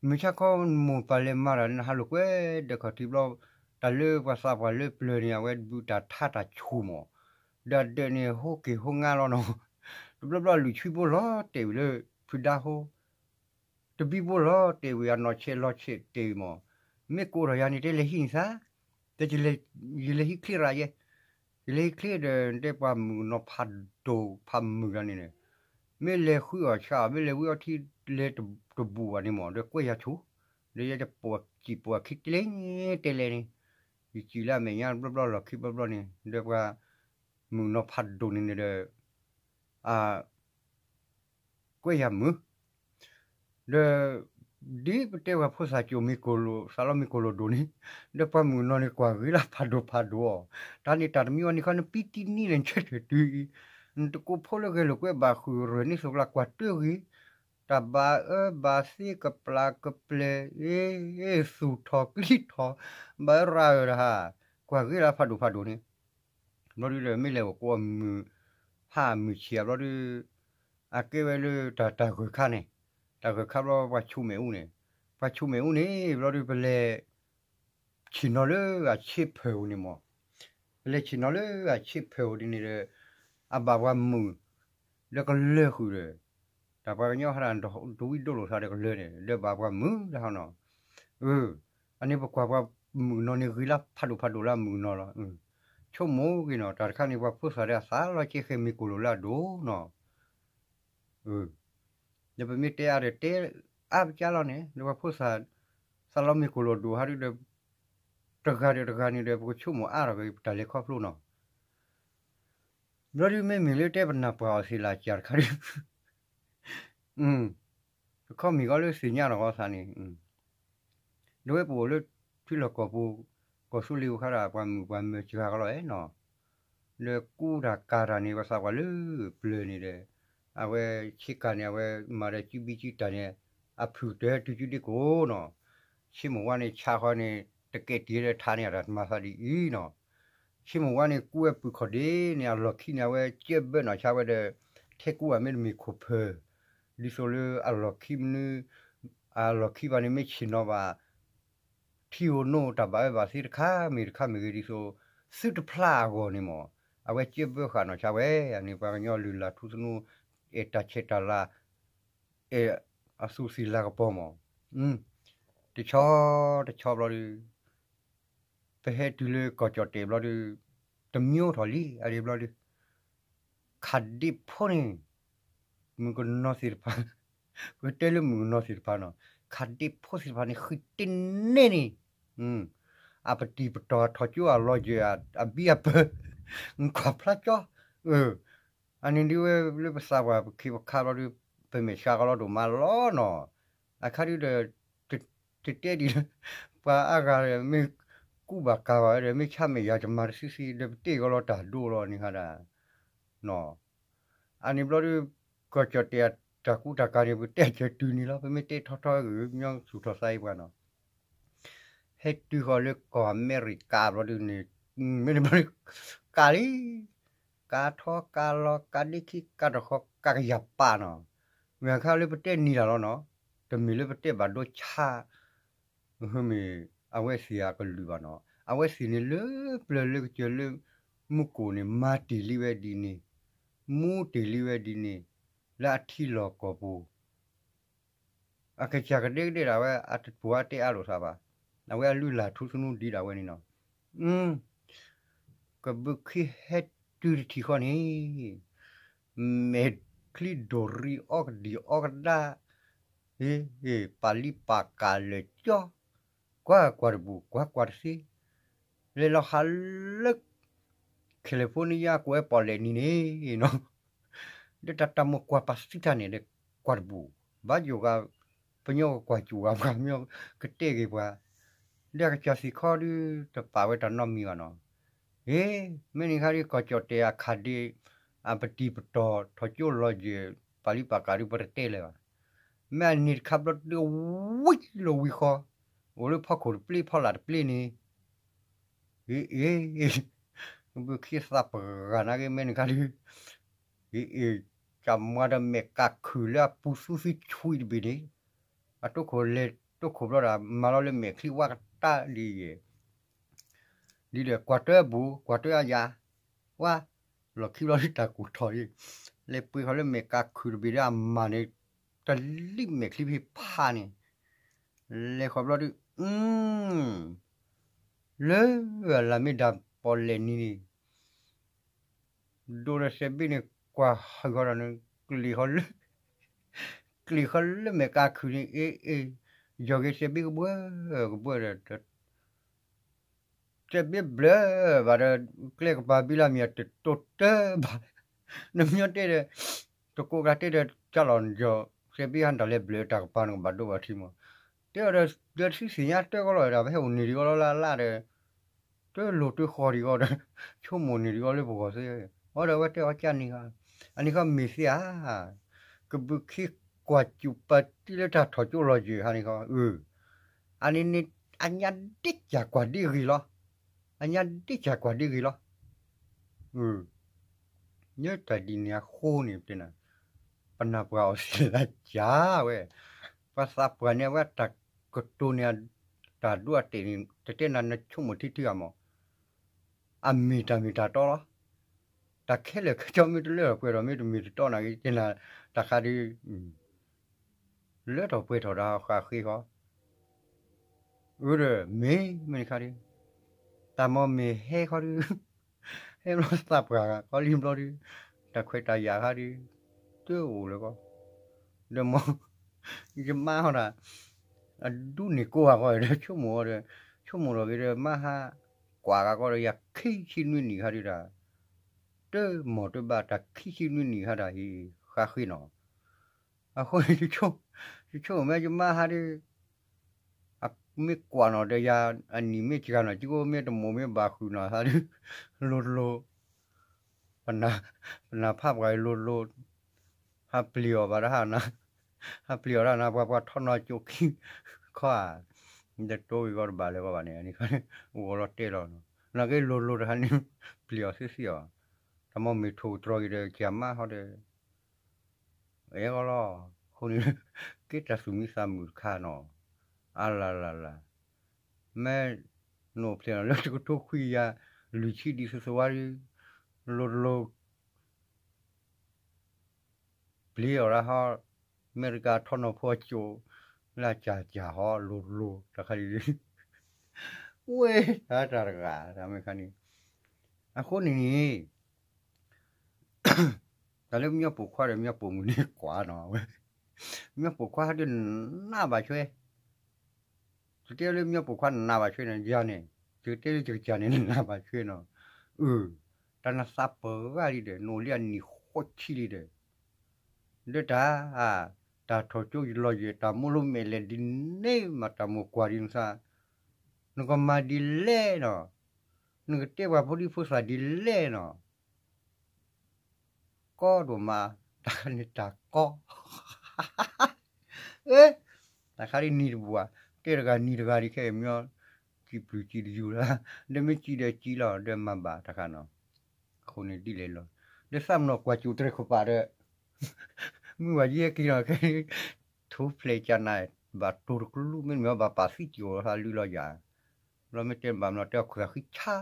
မုၢ်ဆါခီမိၢ်ပၢ်လဲၤမၤတၢ်န့ၣ် ဟးလိာ်ကွဲဒီးခီၣ်ထံးဘျီ, တၢ်လၢပှၤသးပှၢ်လၢပျၢၤန့ၣ် အဝဲဒုးတၢ်ထါတၢ်ဆိၣ်မး, ဒီးအဒၢးန့ၣ်ဟိက့ၤဟိငါလီၤနီၤ, တဘျီဘျီအလုၢ်ဆှံဘိလီၤတဲာ်ဝံၤလၢဖုဒါဟိ, တဘံဘိလီၤတဲာ်ဝံၤ အနီၢ်ဆဲးလီၤဆဲးတဲာ်ဝံၤမး, မ့ၢ်ကိးထီၣ်ယၤန့ၣ် တဲလဲၤဟံးန့ၢ်သး, တဲ ယလဲၤဟံးချ့ရၤယဲ, ယလဲၤဟံးချ့ဒီး တဲပှၤမုၣ်ကနီၤဖးဒိၣ်ဖးမုၢ်လီၤန့ၣ်န့ၣ်, မ့ၢ်လဲၤဃုအီၣ်ဆါအီၣ် မ့ၢ်လဲၤဝံအီထံလဲၤတဘူးဘၣ်န့ၣ်မး ဒီးကွဲးယၤဆိ, ဒီးယဲယပှၤစံၣ်ပှၤခံတဲလဲၤတဲလဲၤန့ၣ်, ယစံၣ်လၢအမဲာ်ညါဘျီဘျီလီၢ်ခံဘျီဘျီန့ၣ် ဒီးပှၤမုၣ်ကနီၤဖးဒိၣ်န့ၣ်န့ၣ်ဒီး အ ကွဲးယၤမုာ်, ဒီး ဒ်ပတဲပှၤဖိသၣ်ကၠိမ့ၢ်ကိၣ်လိာ် သးလီမ့ၢ်ကိၣ်လိာ်ဒိၣ်န့ၣ်, ဒီးပှၤမုၣ်ကနီၤန့ၣ် ကွၢ်ဂ့ၤလၢဖးဒိၣ်ဖးဒိၣ်အီၤ, တၢ်န့ၣ်တၢ်တမံၤအီၤန့ၣ်ခီန့ၣ် ပံတံနံလဲၣ် နဆၢထၢၣ်တုၤအံၤ, နတကိးဖိလၢဂဲၤလိာ်ကွဲဘၣ်ဃုာ် ရၢၢ်န့ၢ်စိးကျါကွၢ်တၢၢ်ဂ့ၤ, တၢ်ဘၣ်အၢဘၣ်သီကပျၢ်ကပျဲၤ, သူၣ်ထီၣ်ကလံၣ်ထီၣ်, ဘၣ်ရၤအၢတဟါ, ကွၢ်ဂ့ၤလၢဖးဒိၣ်ဖးဒိၣ်န့ၣ် ဘျီဒုဒီး မ့ၢ်လဲၤအိၣ်ကိးအမုၢ်ဟါအမုၢ်ဆံးအဘျီဒု, အကဲဝဲလၢတၢ်တၢ်ဂၢၢ်ခါန့ၣ်, တၢ်ဂၢၢ်ခါဘျီပှၤဆိၣ်မဲာ်အူန့ၣ်, ပှၤဆိၣ်မဲာ်အူန့ၣ် ဘျီဒုပလဲၤဆ့ၣ်နီၤလၢအဆ့ဖၢၣ်ဧိၤန့ၣ်မး, ပလဲၤဆ့ၣ်နီၤလၢအဆ့ဖၢၣ်ဧိၤဒ်န့ၣ်ဒီး, အဘၣ်ပှၤမုာ်လၢကလၢၤဃုာ်ဒီး, တၢ်ပှၤကညီဟးတၢ်တဝံဒိၣ်လိာ်သးဒီးကလၢၤန့ၣ် ဒီးဘၣ်ပှၤမုာ်တဟါနီၤ, အန့ၣ်ပကွၢ်ပှၤမုၣ်ကနီၤန့ၣ် ဂ့ၤလၢဖးဒိၣ်ဖးဒိၣ်လၢအမုၣ်ကနီၤလီၤ, ဆိကမိၣ်ဂ့ၤနီၤ တၢ်တခါန့ၣ် ပှၤဖိသၣ်ဒီးအသးလီၤကဲဃဲၤမ့ၢ်ကိၣ်လိာ်လၢအဒိၣ်နီၤ, ဒီးပမ့ၢ်တဲအါဒီးတဲအါပကါလီၤန့ၣ် ဒီးပှၤဖိသၣ် သးလီမ့ၢ်ကိၣ်လိာ်ဒိၣ်ဟးဒုဒီး, တဂၤဒီးတဂၤန့ၣ်ဒီး ပကဆိကမိၣ်အါထီၣ်က့ၤ ပတၢ်လဲၤခီဖျိနီၤ, ဘျီဒုမ့မ့ၢ်လၢတဲပနၢ်ပှၢ်အီၤသ့ၣ်လၢကတခါဒု တခီမ့ၢ်ကီလၢသ့ၣ်ညါထီၣ်ကီသးန့ၣ်, ဒီးဝဲပအိၣ်လၢထံလီၢ်ကီၢ်ပူၤ, ကီၢ်သူလ့ၤပူၤခါဒီး ပှၤမုာ်ပှၤမၢစှၤကလီၤဝဲနီၤ, ဒီးကူတၢ်ကၤတၢ်န့ၣ် ပသးပှၢ်လၢပျၢၤန့ၣ်ဒီး, အဝဲဆ့ကၤန့ၣ် အဝဲမၤဒီးစုဘံစုတၢ်န့ၣ်, အဖုၣ်တၢ်ဟဲတုၤစုဒ့ကိၣ်နီၤ, ဆ့မိၣ်ဝါန့ၣ်ဆါဃီန့ၣ်, တကဲတံၢ်လၢထါန့ၣ် အတၢ်မၤသးဒ်အံၤနီၤ ဆ့မိၣ်ဝါန့ၣ် ကူဝဲပုၢ်ခီၣ်ဒ့န့ၣ် အလီၢ်ခံန့ၣ် အဝဲကၢဘၢနီၢ်ဆါဝဲဒီး, ထဲကူအမ့ၢ်တမ့ၢ်ခိၣ်ဖၢၣ်, ဒ်သိးလၢအလီၢ်ခံမနုၤ, အလီၢ်ခံဘၣ်န့ၣ်မ့ၢ်ဆ့ၣ်နီၤဘၣ်, ထံဧိၤနိတၢ်ဘၣ်အၢဘၣ်သီတခါမ့ၢ်တခါမ့ၢ်ဂ့ၤဒ်သိး, သုတဖျါအဂီၢ်န့ၣ်မး, အဝဲကၢဘၢဃာ်နီၢ်ဆါဝဲ, အန့ၣ်ပှၤကညီလုၢ်လၢ်ထူသနူ, အဲၣ်တၢ်ဆဲးတၢ်လၤ, အဲၣ်အသူးသံးလၤကပီၤမး, တဆီတဆီဘျီဒု ပဟဲတုၤလၢကီၢ်ကၠီၣ်တဲာ်ဘျီဒု, တမံၤအိၣ်ထီၣ်လံ အဒ့ဘျီဒု, ခးဒ့ဖိန့ၣ်, မုၣ်ကနီၤသ့ၣ်တဖၣ်, ပကတဲလၢမုၣ်ကနီၤသ့ၣ်တဖၣ်နီၤ, ခးဒ့ဖိသ့ၣ်တဖၣ်န့ၣ် ဃံတန့ၢ်န့ၣ်, အပတံၤပတီၢ်ထီၣ်ကၠိအလီၤယၢၢ်အဘံအပၢ်, ကွၢ်ဖျါကၠီ, အန့ၣ်ဒုဝဲလၢပသးပှၢ်ပခ့ပခါဘျီဒု, ပမဲာ်ဆှးကလီဒိၣ်မးလီၤနီၤ, အခါဒုဒီး တတဲဒ်လၢ ပှၤအါဂၤမ့ၢ်ကူဘၣ်ကၤဘၣ်ဝဲဒီး မ့ၢ်ဆါမဲာ်ယၤတမၤတဆံဆံ ဒီးပတဲကလီတၢ်ဒိလီၤန့ၣ်ဟါဒၣ်, အန့ၣ်ဘျီဒု ကီၢ်ကၠီၣ်တဲာ်အတၢ်ကူတၢ်ကၤန့ၣ် ပတဲကၢၤတုၤန့ၣ်လီၤ ပမ့ၢ်တဲထီထီဂ့ၤ မညီသူၣ်ထီၣ်သးအံၤပှၤနီၤ, ဟဲတုၤဃီၤလၢကီၢ်အမဲရကၤဘျီဒုန့ၣ်, မ့ၢ်န့ၣ်ဘျီဒု ကၤလံ ကၤထီကၤလီၤ ကၤဒ့ခံ ကၤတဃီ ကၤကယၤပာ်နီၤ, မ့ၢ်အခါလၢပတဲနံၤလၢ်လီၤနီၤ, တမ့ၢ်လၢပတဲဘၣ်ဒိဆါ, မ့ၢ်အဝဲသ့ၣ်အကလုၢ်ဘၣ်နီၤ, အဝဲသ့ၣ်န့ၣ်လၢပျၢၤလၢကစၢၤလၢ မူကိၣ်န့ၣ် မၤတ့ၢ်လံဝဲဒ်န့ၣ်, မူတ့ၢ်လံဝဲဒ်န့ၣ်, လၢအထံလီၢ်ကီၢ်ပူၤ အကစၢ်ကဒဲကဒဲဒၣ်ဝဲ အတပူၤအတဲအါလိာ်သးဘၣ်, အဝဲအလုၢ်အလၢ်ထူသနူဒံးဒၣ်ဝဲန့ၣ်နီၤ, ကဘုးခံဟဲတုၤတထံၣ်ဃီန့ၣ်, မဲာ်ချံဒိၣ်ရံအီကဒံၣ်အီကဒါ, ပာ်လံပာ်ကးလၢာ်ကၠီ, ကွၢ်ကွၢ်တဘူၣ် ကွၢ်ကွၢ်တသ့, လဲၤလီၤဟးလၢ California ကွဲးပီၣ်လဲၣ်နံၤန့ၣ်နီၤ, ဒီးတၢ်တၢ်မိၣ်ကွၢ်ပာ်စံးတၢ်န့ၣ်ဒီး ကွၢ်တဘူၣ်, ဘၣ်ယိၣ်ဂၤ, ပညီကကွၢ်စူၣ်ဂၤ ပှၤမညီကတဲက့ၤပှၤ, ဒီးအကစၢ်စံးခီဒု တပာ်ဝဲတၢ်နီတမံၤဘၣ်နီၤ, ဟ့, မ့ၢ်န့ၣ်ခါဒု ကီၢ်ကၠီၣ်တဲာ်အခးဒ့, အပတံၤပတီၢ် ထီၣ်ကၠိလီၤယၢၢ် ပာ်လံပာ်ကးဒု ပတတဲလၢၤဘၣ်, မ့ၢ်အန့ၣ်တခါဘျီဒုဝံၤလီၤဝံၤဃီ, အိၣ်လၢဖီခိၣ်တပျ့ဖီလာ်တပျ့န့ၣ် အ့ အ့ ဘုးခံသးပဂၤနာ်က့ မ့ၢ်နခါဒုး, အ့ အ့ ကၢ်မွၤဒီးမဲာ်ကးခုၣ်လၢအပူၤသူသံဆွံတဘ့ၣ်န့ၣ်, အတိခိၣ်လဲၤတိခိၣ်ဘျီဒီး မၤလီၤလၢမဲာ်ချံဝါကတၢၢ်ဒ်အံၤ, ဒ်ဒီးကွၢ်တၢ်အဘူး ကွၢ်တၢ်အယၤ, ဝါ, လီၢ်ခံဘျီဒုးတၢ်ကူၣ်ထီၣ်အံၤ, လဲၤပှ့ၤဃီၤလၢမဲာ်ကးခုၣ်တဘ့ၣ်ဒီးအမၤန့ၣ်, တလံၣ်မဲာ်ချံဖံးဖးန့ၣ်, လဲၤဃီၤဘျီဒုး လၢအလၢ်မ့ၢ်ဒၣ်ပီၣ်လဲၣ်နံၤန့ၣ် ဒိၣ်ဒီးစဲးဘ့ၣ်န့ၣ် ကွၢ်ဃီဒီးန့ၣ် ကျ့ၤဃီလၢ ကျ့ၤဃီလၢမဲာ်ကါခုၣ်န့ၣ် အ့ၣ်အ့ၣ် ယီၤက့ၤစဲးဘ့ၣ်ကဘှၢကဘှၢဒီး စဲးဘ့ၣ်ဘျၢဘၣ်ဒီး ကျဲကပၤဘံလၢမံၤအတတိၤတၢဘၣ်, နမ့ၢ်တဲဒီး တကိးကလးတဲဒီး ကၢ်လီၤယီၤ စဲးဘ့ၣ်ဟါတၢ်လဲၤဘျၢတၢ်ကပၤနကဘၣ်ဒိဘၣ်ထံမး, တဲအီၤဒီး ဒီးထံသ့ၣ်ညါတၢ်ကီလီၤဒီး ပဟဲအိၣ်န့ၢ်ဒံးအီၤလီၤလၢအလၢ်ဒီး တလိၣ်တဃီၤဒံးအီၤဒီး ဆိကမိၣ်န့ၢ်ဒံးအီၤလၢပဂီၢ်သ့, အီၤဒီးအဝဲတဲအီၤကၢ်န့ၣ်ဃီ, အန့ၣ်ဃီမ့ၢ်သ့ဧါ, ကဘုးခံကွၢ်စူၣ်ပာ်တံၢ်လၢတၢ်ထီၣ်ကၠိလီၤယံာ်ဟါန့ၣ်ဃီ, အန့ၣ်န့ၣ် အညါဒ့ကၢ်ကွၢ်ဒ့ဂ့ၤလီၤ, အညါဒ့ကၢ်ကွၢ်ဒ့ဂ့ၤလီၤ, နတၢ်ဒ်န့ၣ်အဃိန့ၣ် ပနၢ်ပှၢ်အီၤစံးလၢကၢ်ဝဲ, ပှၤသးပှၢ်န့ၣ်အဝဲတၢ်ကတိၤန့ၣ် တၢ်ဒိအတ့ၢ်န့ၣ် တတဲနၤနဆိကမိၣ်ထံထံဂၤမး, အမ့ၢ်တၢ်မ့ၢ်တၢ်တီလီၤ, တၢ်ခဲလၢာ်ခဲဆ့မ့ၢ်တလၢထီၣ်ပှဲၤထီၣ်မ့ၢ်တမ့ၢ်တတီနာ်က့ တဲနၤတၢ်ခါဒုး လၢထီၣ်ပှဲၤထီၣ်တၢ်ဃးဃ့ဃီ, အၢဒီး မ့ၢ်မ့ၢ်တခါဒုး, တၢ်မ့ၢ်မ့ၢ်ဟဲခီဒုး, ဟဲဘျီသးပှၢ်ခီလံဘျီဒုး, တၢ်ခွဲးတၢ်ယာ်ခါဒုး, တအိၣ်လၢၤကီ, ဒီးမ့ၢ် ယမါဟီဒၣ်, အဒူန့ၢ်ကိးဂၤဃီဒီး ဆိကမိၣ်အီၤဒီး, ဆိကမိၣ်ထီၣ်က့ၤဒီး မါဟါကွၢ်ဂၤဃီဒီး ယၤခံဆံနွံနံၣ်ခါဒုးဒၣ်, တမ့ၢ်တဘၣ်တၢ်ခံဆံနွံနံၣ်ခါဒၣ်ဟံး ဃါဃ့နီၤ, အဃိန့ၣ် ယဆိကမိၣ်မ့ၢ်ယမါဟါဒုး မ့ၢ်ကွၢ်နီၤဒီးယၤ အနံၣ်မ့ၢ်စှၤနီၤ ကၠိမ့ၢ်တမိၢ်မ့ၢ်ဘၣ်ဃုာ်နီၤသးဒုး လိၤလိၤ ပနၢ်ဖးပှၤလိၤလိၤ ဟးပျံၤအီၤဘၣ်တဟါနၤ ဟးပျံၤအီၤတဟါနၤ ပှၤပှၤထီၣ်နီၤကၠိခံခီဧါ တတိဂ့ၤဂီၢ်တဘၣ်လၢၤဂီၢ်ဘၣ်န့ၣ် အဂီၢ်လီၤတဲာ်လီၤနီၤ နာ်က့လိၤလိၤတဟါန့ၣ် ပျံၤအီၤသ့သ့အီၤ တၢ်မ့ၢ်မ့ၢ်ထိၣ်ကတြီၤက့ၤဒီး ကၢ်မါဟီဒီး အဲဂီၢ်လီၤ အဃိန့ၣ် က့တၢ်သူၣ်မံသးမုာ်တခါနီၤ အလၤလၤလၤ မ့ၢ်နိၣ်ဖျဲၣ်နီၤလၢတကထိခွံကယၤ လွံၢ်ဆံဒံးသဝါဒု လိၤလိၤ ပျံၤအီၤရဟီ အမဲရကၤထီၣ်နီၤဖိအကၠိ လၢကၠၢ်ကၠၢ်ဟီ လိၤလိၤ တခါဒု ဝဲ တၢ်တဂၤ တၢ်မ့ၢ်ခါန့ၣ် အဃိန့ၣ်န့ၣ် တၢ်လၢမညီပိာ်ခွါဒီးမညီပိာ်မုၣ်န့ၣ်ကွၢ်နီၤ အဝဲ မညီပိာ်ခွါဟဲဒုးနးဘၣ်ဆွဲ တတဲလၢမညီပိာ်ခွါနးဘၣ်ဆွဲန့ၣ် ယၤန့ၣ် တတဲလၢယကစၢ်န့ၣ် နးဘၣ်ဆွဲနီၤ အၢ တၢ်နသးပှၢ်ဂၤလံဒီး နအိၣ်လံအနံၣ်ဃိးဆံလံဒီး ဒီးတၢ် တၢ်ထီၣ်ကၠိလီၤယံာ် တၢ်မိၢ်လိမဲာ်လဲၣ်ဒ်န့ၣ်မး တၢ်မိၢ်ကွၢ်ဒ်နသး နကမၤဒ်လဲၣ်နီၤ နကတဲပှၤဖိဒံဖိသၣ်ဒ်လဲၣ်နီၤ ကီဒိၣ်မး တၢ်န့ၣ်တၢ်ကီ အၢ တၢ်ခါဒ်နံၤတဘူၣ်ဘၣ် တဲတဂၤနံၤတဂၤဒ်ခဲအံၤ မညီ စံးပျုၢ်စံးတယူၤလၢ ဒီးမ့ၢ်စံးဒီးစံးလီၤ ဒီးမၤဘၣ်တၢ်ခါနီၤ အဃိန့ၣ်ဒ်လဲၣ်လီၤ ဒီးသးမနီၣ်ကွၢ်စူၣ်တြဲၤခိၣ်ပာ်ဒီး မုၢ်ဝၤယဲၢ်က့ၤနီၤ ခဲ ထူဖျဲးကၢ်နၤ ဘၣ်တိၤတကလူး မ့တမ့ၢ်ဘၣ်ပာ်သံစံၣ်အိၣ်သးလုၢ်လီၤယၤ ဘျီမ့ၢ်တဲဘၣ်မနီၤ တဲအီၤခွဲးဃံဆါ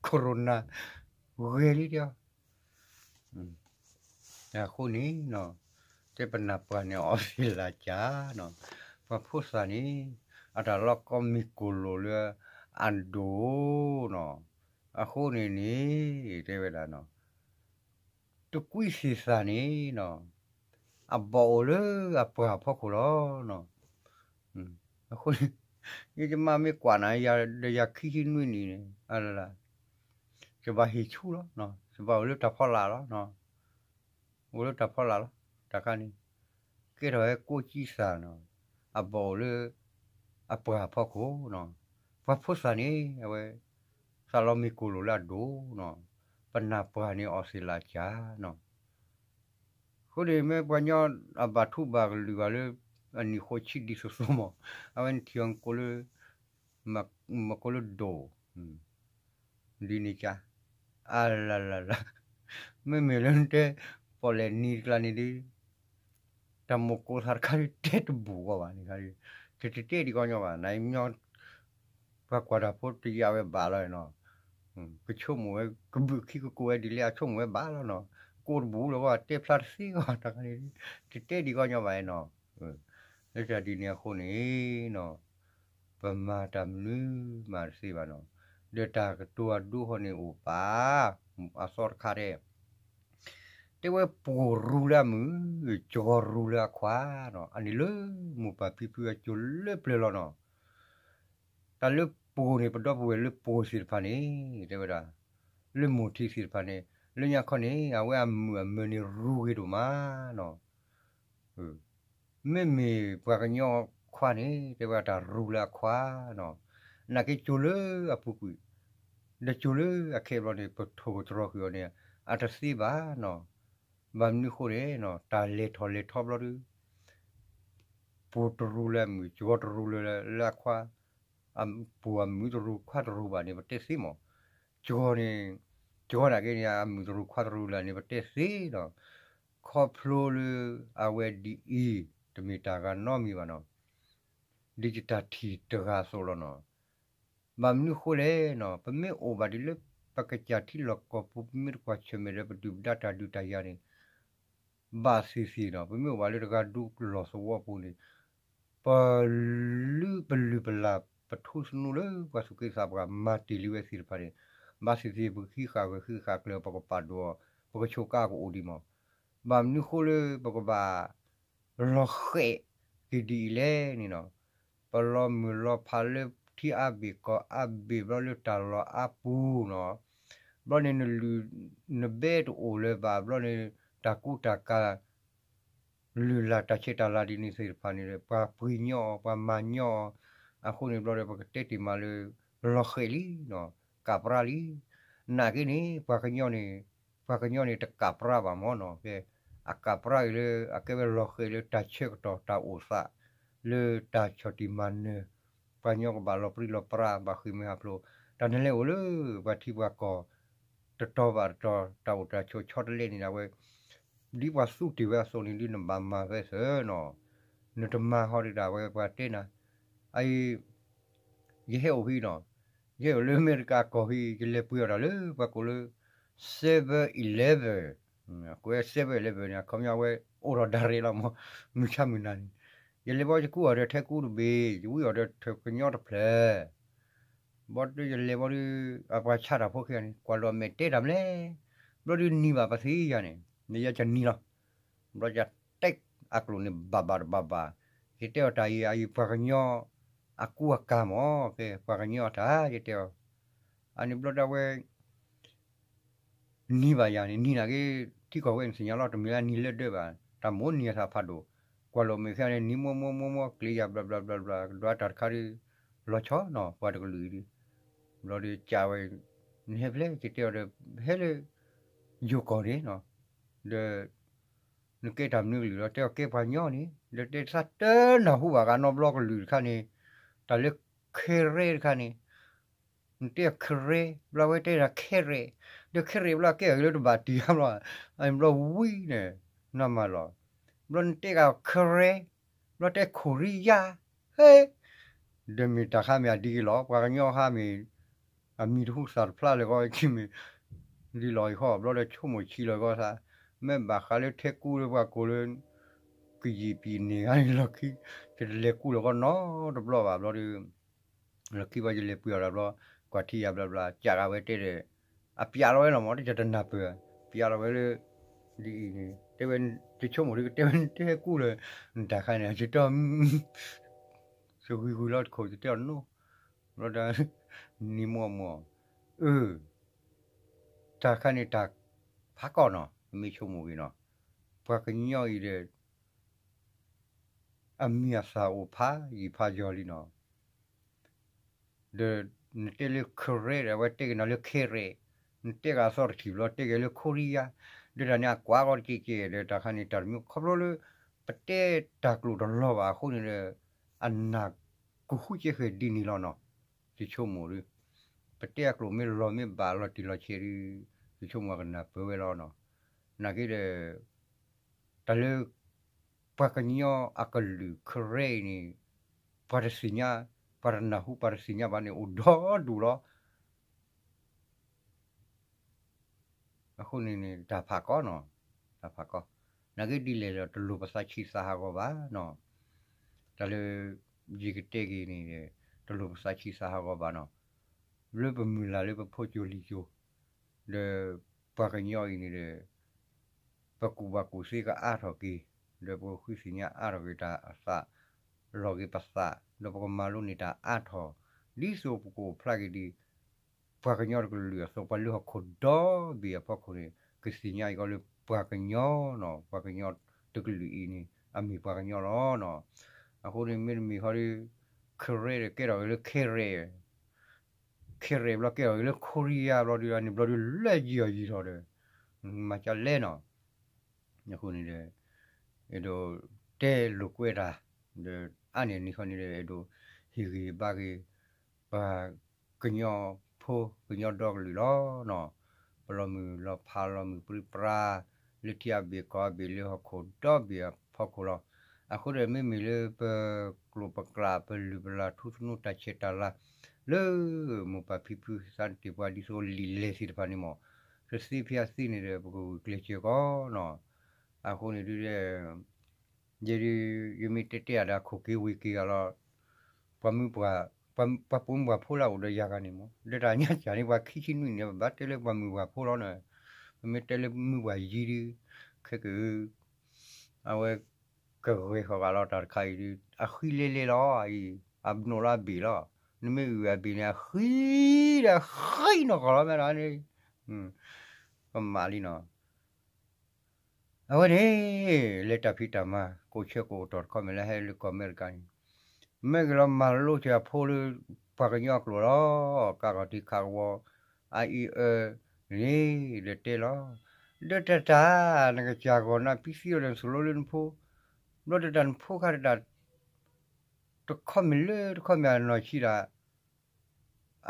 corona ဂဲၤလံတဲအီၤ အဃိန့ၣ်နီၤ တဲပနၢ်ပှၢ်န့ၣ်အီၤသ့ၣ်လၢကၢ်နီၤ ပှၤဖိသၣ်န့ၣ် အတၢ်လီၢ်ကီမ့ၢ်ကိၢ်လိာ်လၢအဒိၣ်နီၤ အဃိန့ၣ်န့ၣ် တဲဝဲဒၣ်နီၤ တကွံသ့ၣ်သၣ်န့ၣ်နီၤ အဘီၣ်အိၣ်လၢအပှၢ်ဖီခိၣ်လီၤနီၤ အဃိန့ၣ် ယကမၣ်မ့ၢ်ကွၢ်နၤ ယၤဒီးယၤခံဆံနွံနံၣ်န့ၣ် အလၢ ယဘၣ်ဟ့ၣ်ဆူၣ်လီၤ ယဘၣ်အိၣ်လၢတၢ်ဖီလာ်လီၤ အိၣ်လၢတၢ်ဖီလာ်လီၤ တၢ်ခါန့ၣ် ကဲထီၣ်ဝဲကိးကံသၣ်နီၤ အဘီၣ်အိၣ်လၢ အပှၢ်ဖီခိၣ်နီၤ ပှၤဖိသၣ်န့ၣ် အဝဲ သးလီမ့ၢ်ကိၢ်လိာ်လၢအဒိၣ်နီၤ ပနၢ်ပှၢ်န့ၣ်အီၤသ့ၣ်လၢကၢ်နီၤ အဃိန့ၣ်မ့ၢ်ပှၤညီအဘၣ်ထူဘၣ်ကလုာ်ဘၣ်လၢ အနံၣ်ဃိးဆံဒ်သိးသိးမး အဝဲန့ၣ်ထံၣ်အီၤကိးလၢ မ့ၢ်ကိးလၢဒိၣ် ဒ်န့ၣ်ကၢ် အလၢလၢလၢ မ့မ့ၢ်လၢနတဲ ပီၣ်လဲၣ်နံၤတကျါန့ၣ်ဒုး တၢ်မိၢ်ကိးသးတခါဒုး တဲတဘူၣ်ဂီၢ်ဘၣ်န့ၣ်ခါဒုး တတတဲဒံးကီညီဘၣ် နမညီ ပှၤကွၢ်တၢ်ဖိတယာ်ဝဲဘၣ်လီၤနီၤ ကဆိကမိၣ်ဝဲ ကဘုးခံကကိးဝဲဒ်လဲၣ် အဆိကမိၣ်ဝဲဘၣ်လီၤနီၤ ကိးတဘူၣ်လၢၤဂီၢ် တဲဖျါတသ့ဂီၢ်တခါန့ၣ်ဒုး တတဲဒံးကီညီဘၣ်နီၤ လၢတၢ်ဒ်န့ၣ်အဃိန့ၣ်နီၤ ပမၤတၢ်မနုၤမၤတသ့ဘၣ်နီၤ. ဒီးတၢ်ကတိၤအဒိဃီန့ၣ်အိၣ်ပာ် အသီတခါတဲ တဲဝဲ ပိာ်ရူလၢအမုာ်, ကၠီၤရူလၢအခွါနီၤ. အန့ၣ်လၢမိၢ်ပၢ်ဖံဖုအစိၤလၢပျၢၤလီၤနီၤ. တၢ်လၢပိာ်န့ၣ် ပဒီပုၢ်ဝဲၢ်လၢပိာ်သ့ၣ်တဖၣ်န့ၣ် တဲဝဲဒၣ် လၢမိၢ်ထံးသ့ၣ်တဖၣ်န့ၣ် လၢညါခီန့ၣ် အဝဲအမုာ်အမၢၤန့ၣ်ရူဂ့ၤဒိၣ်မးနီၤ. မ့မ့ၢ်ပှၤကညီခွါန့ၣ် တဲဝဲတၢ်ရူလၢအခွါနီၤ. နာ်က့ကၠိၤလၢအပူၤကွံာ် ဒီးကၠိၤလၢအခဲဘျီန့ၣ် ပထိၣ်ကတြီၤဃုာ်အီၤန့ၣ် အတသ့ဘၣ်နီၤ. ဘၣ်မနုၤဃိန့ၣ် တၢ်လဲၤထီၣ်လဲၤထီဘျီဒီး ပိာ်တရူလၢအမုာ် ကၠီၤတရူလၢအခွါ, ပိာ်အမုာ်တရူခွါတရူဘၣ်န့ၣ် ပတဲသ့မး. ကၠီၤန့ၣ် ကၠီၤနာ်က့န့ၣ် အမုာ်တရူခွါတရူလၢန့ၣ် ပတဲသ့ဒီး ခီဖျိလၢအဝဲဒ်အံၤ တမ့ၢ်တၢ်ဂၤနီတမံၤဘၣ်နီၤ. ဒ်ယတၢ်ထံၣ်တဂၤအသိးလီၤနီၤ. ဘၣ်မနုၤဃိလဲၣ်နီၤ, ပမ့ၢ်အိၣ်ဘၣ်ဒ်လၢပကစၢ်ထံလီၢ်ကီၢ်ပူၤ ပမ့ၢ်တကွၢ်ဆၢၣ်မဲာ်ဒီးပဒုၣ်ပဒါတၢ်ဒုးတၢ်ယၤန့ၣ် ဘၣ်သ့ၣ်သ့ၣ်နီၤ, ပမ့ၢ်အိၣ်ဘၣ်လၢတဂၤဒူလီၢ်သဝီပူၤန့ၣ် ပလုၢ်ပလုၢ်ပလၢ် ပထူသနူလၢပှၤသူၣ်က့သးပှၢ်မၤတ့ၢ်လံဝဲသ့ၣ်တဖၣ်န့ၣ် ဘၣ်သ့ၣ်သ့ၣ် ပကဃံဃာ်ဂၢၢ်ဃံဃာ်ကျၢၤ ပကပာ်ဒိၣ်အီၤ ပကဆိးကါကအိၣ်ဒံးမး. ဘၣ်မနုၤဃိလၢပကဘၣ် လီၤဃဲးက့ၤဒ်အံၤလဲၣ်န့ၣ်နီၤ, ပလီၤမုၢ်လီၤဖးလၢထံအါဘ့ၣ်ကီၢ်အါဘ့ၣ်ဘျီလၢတၢ်လီၢ်အါပူၤနီၤ, ဘျီန့ၣ်နလုၢ်နဘဲတအိၣ်လၢၤဘၣ် ဘျီန့ၣ် တၢ်ကူတၢ်ကၤ လုၢ်လၢ်တၢ်ဆဲးတၢ်လၤဒ်န့ၣ်သ့ၣ်တဖၣ်န့ၣ် ပှၤပှ့ၤညီအီၤ ပှၤမၤညီအီၤ, အဃိန့ၣ်ဘျီဒီး ပကတဲတ့ၢ်မးလၢ လီၤဃဲးလံနီၤ, ကးပြၢ်လံ. နာ်က့န့ၣ် ပှၤကညီန့ၣ် ပှၤကညီန့ၣ်တကးပြၢ်ဘၣ်မးနီၤ, ကဲ အကးပြၢ်အံၤလၢ အကဲဝဲလီၤဃဲးလၢတၢ်ဆၢကတီၢ်တၢ်အိၣ်သး လၢတၢ်ဆီၣ်တံၢ်မၤနၢၤ ပှၤကညီကဘၣ်လီၤပြံလီၤပြါ ဘၣ်ဃ့ၢ်မှံဟးဖျိး, တၢ်နလဲၤအိၣ်လၢ ပှၤထံပှၤကီၢ် တတီၤဘၣ်တတီၤ တၢ်အိၣ်တၢ်ဆိးဆီတလဲန့ၣ်ဒၣ်ဝဲ ဒ်ပှၤသူတ့ၢ်ဝဲအသိးန့ၣ် ဒ်နဘၣ်မၤဝဲသၢနီၤ, နတမၤဟီဒ်ဒၣ်ဝဲပှၤတဲနၤ, အအံၤ ယဟဲအိၣ်ဖဲနီၤ, ယဟဲအိၣ်လၢအမဲရကၤကီၢ်ဖဲ ယလဲၤပှ့ၤအီၣ်တၢ်လၢပှၤကိးလၢ seven eleven, ကွဲး seven eleven န့ၣ် အခီပညီဝဲအိၣ်ထီၣ်ဒါရဲးလီၤမး, မုၢ်ဆါမုၢ်နၤန့ၣ်, ယလဲၤဘီယကူအီၤဒီးထဲကူတဘ့ၣ် ယဝံအီၤဒီးထၢၣ်ကညီတဖျၢၣ် ဘီဒုးယလဲၤဘီဒုး အပှၤဆါတၢ်ဖိခံဂၤန့ၣ် ကွၢ်လီၤမဲာ်တဲတၢ်မနုၤလဲၣ်, ဘျီဒုးနံၤဘၣ်ပသ့ယၤန့ၣ် နယၤကနံၤလီၤ, ဘျီယတဲအကျိာ်န့ၣ်ဘၣ်ဘၣ်တဘၣ်ဘၣ်, ယတဲအီၤတၢ်အံၤ အအံၤပှၤကညီ အကူအကၤမး ကဲ ပှၤကညီအတၢ် ယတဲအီၤ, အန့ၣ်ဘျီဒၣ်ဝဲ နံၤဘၣ်ယၤန့ၣ် နံၤနာ်က့ ထံကီၢ်ဝဲန့ၣ်သ့ၣ်ညါလီၤ တမ့ၢ်လၢနံၤလၢဒၢးဘၣ်, တၢ်မိၢ်နံၤအသးဖးဒိၣ်, ကွၢ်လီၤမဲာ်ခံဂၤန့ၣ် နံၤမိၢ်မိၢ်မိၢ်မိၢ် ကျ့ယၤဘျီဘျီဘျီဘျီ ကဒွးတၢ်တခါဒီး လီၤဆီနီၤ ပှၤတကလုာ်အံၤဒီး, ဘျီဒီးကးဝဲ နဟဲဖဲလဲၣ် ယတဲအီၤဒီး ဟဲလၢ ယိၤကီၢ်န့ၣ်နီၤ, ဒီး နကဲတၢ်မနုၤကလုာ်လီၤ တဲအီၤကဲပှၤကညီန့ၣ် ဒီးတဲသးတနၢ်ဟူဘၣ်ဂၤနီတဘျီကလုာ်တခါန့ၣ်, တၢ်လၢခဲရဲတခါန့ၣ် နတဲအီၤခဲရဲ ဘျီဝဲတဲဒၣ်ခဲရဲ, ဒီးခဲရဲဘျီကဲအဂ့ၤလၢတဘၣ်တံၢ်ဧါဘျီ, အဘျီဝံၤန့ၣ် နမၤလီၤ, ဘျီနတဲဂၤခဲရဲ, ဘျီတဲခိၣ်ရံယါ, ဟဲ, ဒီးမ့ၢ်တၢ်ခါမ့ၢ်အဒ်က့ၤလီၤ ပှၤကညီခါမ့ၢ် အမံၤတဟူသၣ်တဖျါလၢာ်ဂီၢ် မ့ၢ် ဒ်လီၤအံၤဃီ ဘျီဒီးဆိကမိၣ်ဆံးလီၤဂီၢ်သး, မ့ၢ်ဘၣ်ဃးလၢထဲကူလၢပှၤကိးလၢ ကယံာ်ပံာ်န့ၢ်ဂၤန့ၣ်လီၢ်ခံ, ယတလဲၤကူလၢာ်ဂီၢ်နီတဘျီဘၣ်ဘျီဒီး လီၢ်ခံဘျီယလဲၤပှ့ၤအီၤတဘျီ, ကွၢ်ထံယၤဘျီဘျီ ကးဂၤဝဲတဲဒီး အပျးလီၤဝဲလီၤမး တယၤတနၢ်ပၢၢ်, ပျးလီၤဝဲလၢ ဒ်အံၤန့ၣ် တဲဝဲ ယဆိကမိၣ်ဒ်ကတဲဝဲတဲကူလၢာ်, နတၢ်ခါန့ၣ် ယတဲအီၤ သဂံၤဂုၤလီၤတခိၣ် ယတဲအီၤနီၤ, ဘျီဒီး နံၤမိၢ်မိၢ်, အၢ တၢ်ခါန့ၣ်တၢ်ဖးကီၢ်နီၤ မ့ၢ်ဆိကမိၣ်ဂ့ၤနီၤ, ပှၤကညီအံၤဒီး အမံၤအသၣ်အိၣ်ဖးယံာ်ဖးယီၤလံနီၤ, ဒီးနတဲလၢခဲရဲဒီး အဝဲတဲက့ၤနၤလၢခဲရဲ, နတဲဂၤအသီတထံၣ်ဘျီ တဲက့ၤလၢခိရံယါ, ဒီးတၢ်န့ၣ်အကွၢ်ဂီၢ်တက့ၢ်က့ၢ် ဒီးတၢ်ခါန့ၣ်တၢ်တမံၤခီဖျိလၢ ပတဲတၢ်ကျိာ်တလီၤဘၣ်အဃိန့ၣ်ဒီး အနၢ်ကဟူကဲဃဲၤဒ်န့ၣ်လီၤနီၤ, ယဆိကမိၣ်ဒီး ပတဲအကျိာ်မ့ၢ်လီၤမ့ၢ်ဘၣ်လီၤတံၢ်လီၤဆဲးဒီး ယဆိကမိၣ်အကနၢ်ပၢၢ်ဝဲလီၤနီၤ, နာ်က့ဒီး တၢ်လၢ ပှၤကညီအကလုာ်ခဲရဲအံၤန့ၣ် ပှၤတသ့ၣ်ညါ ပှၤတနၢ်ဟူ ပှၤတသ့ၣ်ညါဘၣ်န့ၣ် အိၣ်ဒီဒူၣ်လီၤ. အဃိန့ၣ်န့ၣ် တၢ်ဖးကီၢ်နီၤ, တၢ်ဖးကီၢ်, နာ်က့ဒ်လဲၣ်ဒီး တလိၣ်ပသးဆံးသးဟးဂီၤဘၣ်နီၤ, တၢ်လၢ ယကတဲက့ၤန့ၣ်ဒီး တလိၣ်ပသးဆံးသးဟးဂီၤဘၣ်နီၤ, လၢပမုၢ်လၢ်လၢပဖိကၠိလံၤကၠိ, ဒီးပှၤကညီအံၤန့ၣ်ဒီး ပကူၣ်ဘၣ်ကူၣ်သ့ကအါထီၣ်က့ၤ, ဒီးပကဃုသ့ၣ်ညါအါထီၣ်က့ၤတၢ်အသး, လီၤက့ၤပသး, ဒီးပကမၤလိန့ၢ်တၢ်အါထီၣ်, ဒ်သိးပကအိၣ်ဖျါက့ၤဒ် ပှၤကညီတကလုာ်အသိး, ပှၤလၢဟီၣ်ခိၣ်ဒီဘ့ၣ်အဖီခိၣ်န့ၣ် ကသ့ၣ်ညါအံၤကီးလၢပှၤကညီနီၤ, ပှၤကညီတကလုာ်အံၤန့ၣ် အမ့ၢ်ပှၤကညီလီၤနီၤ. အဃိန့ၣ်မ့တမ့ၢ်ဃီဒီး ခရဲဒီးကဲထီၣ်က့ၤလၢ ခရဲ, ခရဲဘျီကဲထီၣ်က့ၤလၢ ခိရံယါဘျီဒီး အန့ၣ်ဘျီဒီး လၢယံာ်အီၤယံာ်ထီၣ်ဒီး မၤကလဲနီၤ. အဃိန့ၣ်ဒီး အဲၣ်ဒိးတဲလိာ်ကွဲတၢ်, ဒီးအါန့ၢ်န့ၣ်ခီန့ၣ်ဒီး အဲၣ်ဒိးဟ့ၣ်ဂံၢ်ဘါက့ၤ ပှၤကညီဖိကညီဒီကလုာ်လီၤနီၤ. ပလီၤမုၢ်လီၤဖးလီၤမုၢ်ပြံပြါ လၢထံအဘ့ၣ်ကီၢ်အဘ့ၣ်လၢဟီၣ်ခိၣ်ဒီဘ့ၣ်အဖီခိၣ်လီၤ. အဃိဒီးမ့မ့ၢ်လၢပကျိာ်ပကျးပလုၢ်ပလၢ်ထူသနူတၢ်ဆဲးတၢ်လၤ လၢမိၢ်ပၢ်ဖံဖုသးတ့ၢ်ပှၤဒ်သိးလံာ်လဲၢ်သ့ၣ်တဖၣ်န့ၣ်မး တသ့ဖဲအသ့န့ၣ်ဒီး ပကဂုာ်ကျဲးစၢးကီးနီၤ. အဃိန့ၣ်ဒုး ယဲဒုး ယမ့ၢ်တဲတဲအီၤဒီး အခိၣ်က့ၤဝ့ၤက့ၤဂၤလီၤ. ပှၤမုၢ်ပှၢ်, ပှၤပိာ်မုၣ်ပှၢ်ဖိလၢအအိၣ်ဒီးယၤဂၤန့ၣ်မး ဒီးတၢ်ညါစၢ်န့ၣ် ပှၤခံဆံနွံန့ၣ် ပဘၣ်တဲလၢပှၤမုၢ်ပှၢ်ဖိလီၤန့ၣ်, ပမ့ၢ်တဲလၢမုၢ်ပှၢ်ယံၤဒုး ခဲက အဝဲကဂဲၤဃီၤဂၤလီၤ တၢ်တခါအံၤဒုး အဃံလဲလဲလီၤအံၤ, အဘနိၣ်လီၤအဘ့ၣ်လီၤ. နမ့ၢ်အုၣ်အဘ့ၣ်န့ၣ် အဃံဒီးဃံနီၢ်ကီၢ်လီၤ မ့ၢ်ဒီးန့ၣ် ပမၤလံနီၤ. အဝဲန့ၣ် လၢတၢ်ဖံးတၢ်မၤ ကိးဆၢကိးကတီၢ်တခီမ့ၢ်လၢဟဲလၢကီၢ်အမဲရကၤန့ၣ် မ့ၢ်က့ၤလီၤမၤလိစၢၤအဖိလၢ ပှၤကညီအကျိာ်လီၤ. ကးဂီၤတံၢ်ခးကဝီၤ အအံၤအၢန့ၣ် ဒီးတဲလီၤ. ဒီးတၢ်တၢ် နကစၢ်ဂီၤနၤ ပံသံအီၤဒီးနသိၣ်လိလၢနဖိ, ဘျီဒီးတၢ်နဖိခါဒီးတၢ် တခီမ့ၢ်လၢတခီမ့ၢ်အနီၢ်ဆံးဒၣ်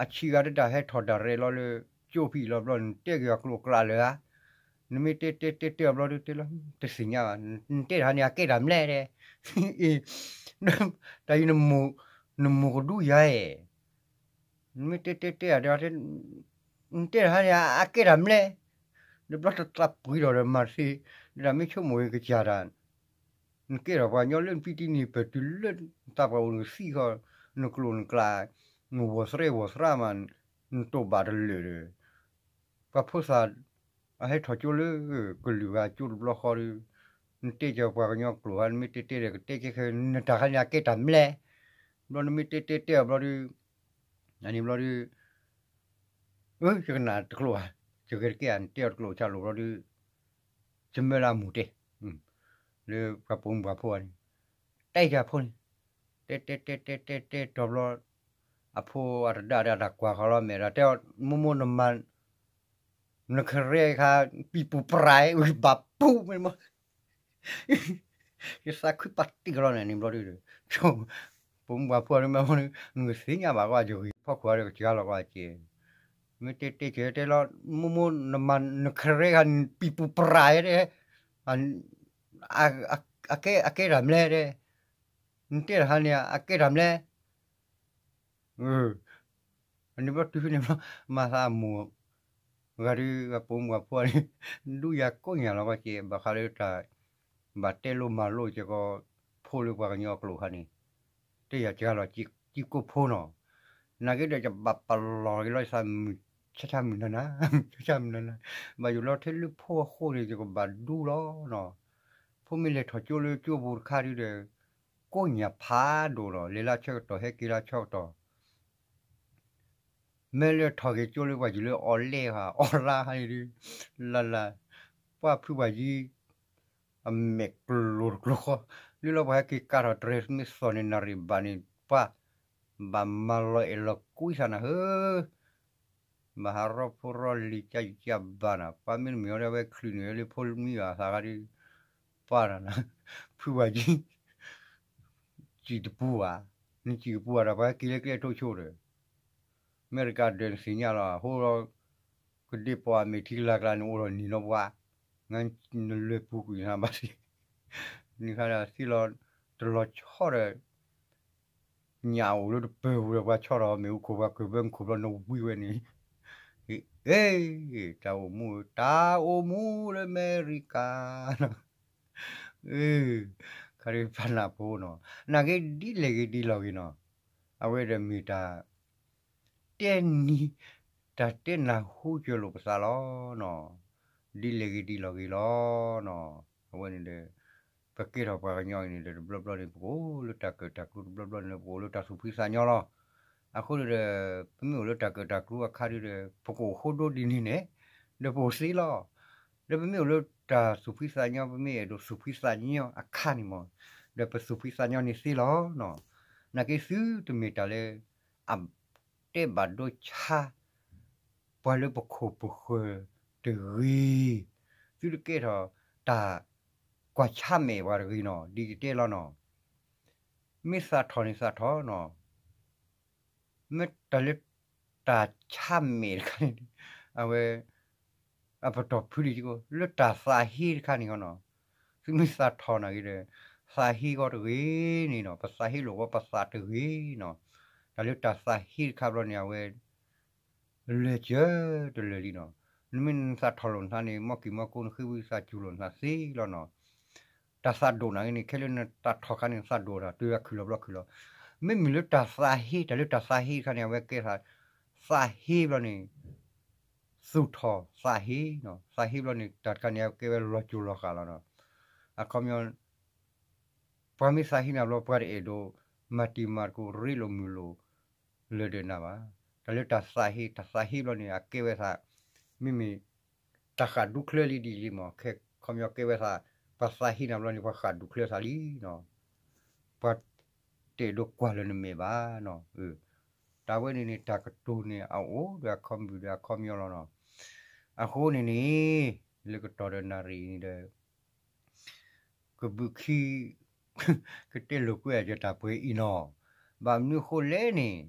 အဆံးဂၤတတၢ်ဟဲထီၣ်ဒၣ်ရဲၣ်လီၤလၢ ကၠိဖံးလီၤဘျီ နတဲက့ၤအကျိာ်အကျါလၢဧါ. နမ့ၢ်တဲတဲတဲတဲအီၤဘျီဒုးတဲလီၤ တသ့ၣ်ညါဘၣ်, နတဲတၢ်ဟါန့ၣ် အကဲတၢ်မလဲၣ်တဲ, တၢ်အံၤ နမိၢ်ကဒူယၤဧၢ, နမ့ၢ်တဲတဲတဲအီၤဒီး နတဲတၢ်ဟါန့ၣ် အကဲတၢ်မလဲၣ်, ဒီးဘျီတသးပှ့ၤထီၣ်ဒီးမၤတသ့, ဒီးတၢ်မ့ၢ်ဆိကမိၣ်က့ၤကစၢ်တၢ် နကဲထီၣ်ပှၤကညီလၢနပံတံနံၤ ပတုၤလၢနသးပှၢ်အိၣ်နကသံဃီ, နကျိာ်နကျါ, နဝီၤသရဲဝီၤသရၣ်မး, နတိာ်ဘၣ်တလၢာ်ဒီး, ပှၤဖိသၣ် အဟဲထီၣ်ကၠိလၢကလုာ်ဂၤကၠိတဘျီဃီဒီး, နတဲက့ၤပှၤကညီကျိာ်ဧါ, နမ့ၢ်တဲတဲဒီးကတဲကဲခဲ နတၢ်ခါန့ၣ် အကဲတၢ်မလဲၣ်, ဘျီနမ့ၢ်တဲတဲတဲအီၤဘျီဒီး, အန့ၣ်ဘျီဒီး အၢ ယကနၣ်တကျိာ်ဧါ, ယဂဲၤတကဲဧါ, နတဲအီၤတကျိာ်စၢ်လိာ်ဘျီဒီး, ယမၢလၢအမိၢ်တဲ, လၢပှၤပိာ်မုၣ်ပှၢ်ဖိအန့ၣ်, တဲယၤဖိန့ၣ်, တဲတဲတဲတဲတဲတဲတီၤဘျီ, အဖိအတဒါဒီးတၢ်ကွၢ်ဃီလီၤမဲာ်ဒီး တဲအီၤ မိၢ်မိၢ်နမၤ နကရဲခါ ပံၤပူၤပြး ဝံၤဘၣ်ပူၤမ့ၢ်မး ယသးခုပာ်တံၢ်ကလီၤန့ၣ် န့ၣ်ဘျီဒုး, ပိာ်မုၣ်ပှၢ်ဖိန့ၣ်မ့ၢ် နကသ့ၣ်ညါဘၣ်ကွၢ် ယဂံၢ်ဖီခိၣ်ဒီးကစှၤလီၤကွၢ်ကဲ, မ့ၢ်တဲတဲကဲတဲလီၤ, မိၢ်မိၢ်နမၤ နကရဲခါ ပံၤပူၤပြးတဲ, အကဲတၢ်မလဲၣ်တဲ, နတဲတၢ်ဟါန့ၣ် အကဲတၢ်မလဲၣ် အန့ၣ်ဘျီတုၤဖဲန့ၣ်ဘျီ မၤသးအမိၢ် ဂၤဒုး ဂၤပိာ်မုၣ်ပှၢ်ဖိန့ၣ် ဒူယၤကိးညါလီၤကွၢ်ကဲ ဘၣ်ဃးလၢတၢ် ဘၣ်တဲလိမၤလိကဲကီး ဖိလၢပှၤကညီအကျိာ်ခါန့ၣ် တဲယၤစှၤလီၤ ကံကိၢ်ဖိနီၤ, နာ်က့ဒီး ယဘၣ်ပလီၢ်က့ၤလီၤယသးမုၢ် ဆါဆါမုၢ်နၤနၤ ဆါဆါမုၢ်နၤနၤ, ဘၣ်ယိၣ်လီၤထဲလၢဖိအဃိန့ၣ် ယကဘၣ်ဒူလီၤနီၤ, ဖိမ့ၢ်လဲၤထီၣ်ကၠိလၢကၠိပူၤတခါဒုးဒီး ကိးညၣ်ဖးဒိၣ်လီၤ လဲၤလၢဆၢကတီၢ်ဟဲက့ၤလၢဆၢကတီၢ် မ့ၢ်လၢထီၣ်က့ၤကၠိလၢပှၤယုၢ်လၢအီၤလဲၣ်ဧါ အီၤလါဟါန့ၣ်ဒုး လၢ်လၢ် ပှၢ်ဖုပှၤယံၤ အမဲာ်ကျိၤတကျိၤဃီ လၢလီၤပှၤဟဲက့ၤကၤထီၣ်တြဲၤမ့ၢ်သီၣ်န့ၣ် နၣ်ရံၣ်ဘၣ်န့ၣ် ပှၢ် ဘၣ်မၤလီၤအဲၣ်လီၤကွံသးနၤဧၢ ဘၣ်ဟးရီဖိရီလံၤကၢ်ယံာ်ကၢ်ဘၣ်နၤ ပှၢ်မ့တမ့ၢ်အီၤဒီး အဝဲချုးန့ၢ်လၢဖိမံဘၣ်သးခါဒုး ပှၢ်နၤနၤ ဖုပှၤယံၤ စံၣ်တပူၤဘၣ် နစံၣ်ကပူၤဘၣ်ဒီး ပှၤဟဲက့ၤလၢကျဲထိဆိဒီး အမဲရကၤဒၢးနသ့ၣ်ညါလီၤ အဃိဒီး ကဒ့ပီၣ်အမဲာ်ထံကလၤကျါန့ၣ် အိၣ်ထီၣ်နံၤနီၤပှၤ နလဲၤပူၤကွံာ်နၤဘၣ်စ့ၢ် နခါဒီးသ့လီၤ တလီၤဆီဒီး ညၣ်အိၣ်လၢတပၢၤပူၤဒီး ပှၤဆီထီၣ်မ့ၣ်အူခိၣ် ပှၤကၢၢ်ဘၢမူခိၣ်ဘျီ နဝံဝဲန့ၣ် အ့ တၢ်အိၣ်မူ တၢ်အိၣ်မူလၢအမဲရကၤ ခါဒုးပနၢ်ဖိနီၤ နာ်က့ဒ်လဲၣ်ဂ့ၤဒ်လဲၣ်ဂ့ၤနီၤ အဝဲဒီးမ့ၢ်တၢ် တဲနံၤ တၢ်တဲနၢ်ဟူစၢၤလိာ်ပသးလီၤ. ဒ်လဲၣ်ဂ့ၤဒ်လဲၣ်ဂ့ၤလီၤ. အဝဲန့ၣ်ဒီး ပကဲထီၣ်ပှၤကညီအံၤန့ၣ်ဒီး တဘျီဘျီန့ၣ် ပကအိၣ်လၢတၢ်ကၢၣ်တၢ်ကျူ တဘျီဘျီန့ၣ် ပကအိၣ်လၢတၢ်သူၣ်ဖှံသးညီလီၤ. အဃိန့ၣ်ဒီး ပမ့ၢ်အိၣ်လၢတၢ်ကၢၣ်တၢ်ကျူအခါဒီး ပကအိၣ်ဃိဒိဒ်န့ၣ်န့ၣ် ဒီးပအိၣ်သ့လီၤ. ဒီးပမ့ၢ်အိၣ်လၢတၢ်သူၣ်ဖှံသးညီ ပမ့ၢ်အဲၣ်ဒိးသူၣ်ဖှံသးညီအခါန့ၣ်မး ဒီးပသူၣ်ဖှံသးညီန့ၣ်သ့လီၤ. နာ်က့သုတမ့ၢ်တၢ်လၢ အတဲဘၣ်ဒိဆါ ပှၤလၢပခိၣ်ပဃၢၤတဂ့ၤ, သုတကဲထီၣ်တၢ်ကွၢ်ဆါမဲာ်ပှၤတဂ့ၤနီၤ, ဒ်ယတဲလီၤနီၤ, မ့ၢ်သးထီၣ်န့ၣ်သးထီၣ်နီၤ, မ့ၢ်တၢ်လၢတၢ်ဆါမဲာ်တခါန့ၣ် အဝဲ အပတီၢ်ဖုလံၤကီ လၢတၢ်သးဟ့တခါန့ၣ်နီၤ, သုမ့ၢ်သးထီၣ်နာ်က့ဒီး သးဟ့ဂီၢ်တဂ့ၤန့ၣ်နီၤ, ပသးဟ့လိာ်ဝီပသးတဂ့ၤ, တၢ်လၢတၢ်သးဟ့တခါဘျီန့ၣ် အဝဲ လဲၤစၢၤတလၢာ်လံနီၤ, နမ့ၢ်နသးထီၣ်လိာ်နသးန့ၣ် မီၢ်ကံၢ်မီၢ်ကိနဃ့ဝံသးစူၤလိာ်နသးသ့လီၤနီၤ, တၢ်သးဒိၣ်နာ်က့န့ၣ် ခဲလၢနသးထီၣ်ခါန့ၣ် သးဒိၣ်တၢ်တုၤအခုၣ်လီၤဘျီခုၣ်လီၤ, မ့မ့ၢ်လၢတၢ်သးဟ့ တၢ်လၢတၢ်သးဟ့တခါန့ၣ် အဝဲကဲသး သးဟ့ဘျီန့ၣ် သူၣ်ထီၣ်သးဟ့, သးဟ့ဘျီန့ၣ် တၢ်တခါန့ၣ် အကဲဝဲလီၤစိၤလီၤဃာ်လီၤနီၤ, အခီပညီ ပှၤမ့ၢ်သးဟ့နၤဘျီ ပှၤတအဲၣ်ဒိး မၤတံၤမၤသကိးရ့လိာ်မုာ်လိာ် လၢာ်ဒီးနၤဘၣ်, တၢ်လၢတၢ်သးဟ့ တၢ်သးဟ့ဘျီန့ၣ် အကဲဝဲသး မ့မ့ၢ် တၢ်ဃၣ်ဒူချၢလံဒ်လံမး, ခဲခီပညီကဲဝဲသး ပှၤသးဟ့နၤဘျီန့ၣ် ပှၤဃၣ်ဒူချၢသးလံနီၤ, ပှၤတအဲၣ်ဒိးကွၢ်လၢနမဲာ်ဘၣ်နီၤ, တၢ်ဝဲန့ၣ်န့ၣ် တၢ်ကတိၤန့ၣ် အအိၣ်ဒီးအခီပညီဒီးအခီပညီလီၤနီၤ, အဃိန့ၣ်န့ၣ် လၢကတီၢ်ဒီးနၣ်ရံၣ်အံၤန့ၣ်ဒီး ကဘုးခံ ကတဲလိာ်ကွဲအီၤယတၢ်ပှဲၤအံၤနီၤ, ဘၣ်မနုၤအဃိလဲၣ်န့ၣ်,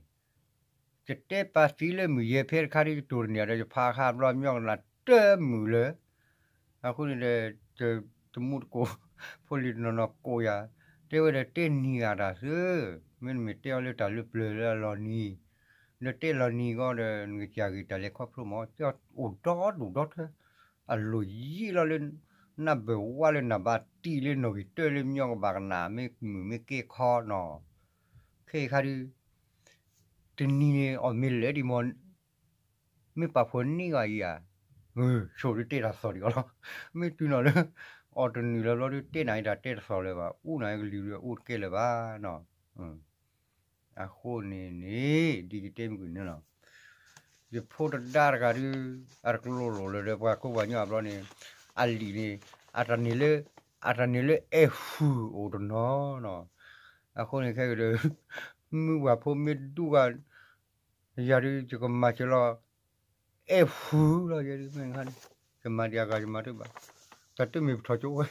ယတဲပာ်သံလၢမုၢ်ယဲၢ်ဖဲတခါဒီး ယတိၢ်တန့ၢ်ဒီး ယဖးဃာ်ဘျီ မျီကနၣ်တမုာ်လၢ, အဃိန့ၣ်ဒီး တမူတကိး ဖိလံၤတနီၤနီၤကိးယၤ, တဲဝဲဒီးတဲနံၤဂၤတၢ်သၢ, မ့တမ့ၢ်တဲအီၤလၢတၢ်လၢပျၢၤလၢအလီၤနံၤ, ဒီးတဲလီၤနံၤဂီၢ်ဒီး နကစၢ်ဂ့ၤတၢ်လဲၤခီဖျိမး, တဲအီၤအိၣ်ဒီဒူၣ်ဒီထၢ အလိၣ်ယံာ်လီၤလၢ နၢ်ဘၢၣ်ဝါလၢနၢ်ဘၣ်တံၢ်လၢနီၣ်ဂံၢ်တၢလၢမျီကဘၣ်ကနၣ် မ့ၢ်မုာ်မ့ၢ်ကဲခီနီၤ, ခဲအံၤခါဒုး တနံၤန့ၣ်အီၣ်မ့ၢ်လဲၤဒံးမး, မ့ၢ်ပာ်ဖှိၣ်န့ၢ်ဂၤအံၤဧါ, ဆိၣ်ဒုးတဲတၢ်သီၣ်ဒံးအီၤလီၤ, မ့ၢ်တုၤနီၤလၢ အီၣ်တနုာ်လၢၤဘျီဒုးတဲနၤအံၤတၢ်တဲတသီၣ်လၢၤဘၣ်, အူနၤအံၤကလုာ်ဒုးအအိၣ်တကဲလၢၤဘၣ်နီၤ, အဃိန့ၣ်န့ၣ် ဒ်ယတဲမုၢ်ကွံာ်န့ၣ်လီၤ, ယဖိတဒါတဂၤဒုး အတကျိလိာ်လၢၤဒီးပှၤကိးပှၤညီအဘျီန့ၣ်, အလံာ်န့ၣ် အတၢ်န့ၣ်လၢ အတၢ်န့ၣ်လၢအဲၣ်ဃုာ်အိၣ်တနီၤနီၤ, အဃိန့ၣ်ခဲကဒီး မုၢ်ပှၢ်ဖိမ့ၢ်ဒူဂၤ ယၤဒုးယကမၤစၢၤလီၤ, အဲၣ်ဃုာ်လီၤယဲဒုးမ့ၢ်ခါန့ၣ်, ယမၤဒံးအဂၤယမၤတဘၣ်, တၢ်တမ့ၢ်ပထီၣ်ကၠိဝဲ,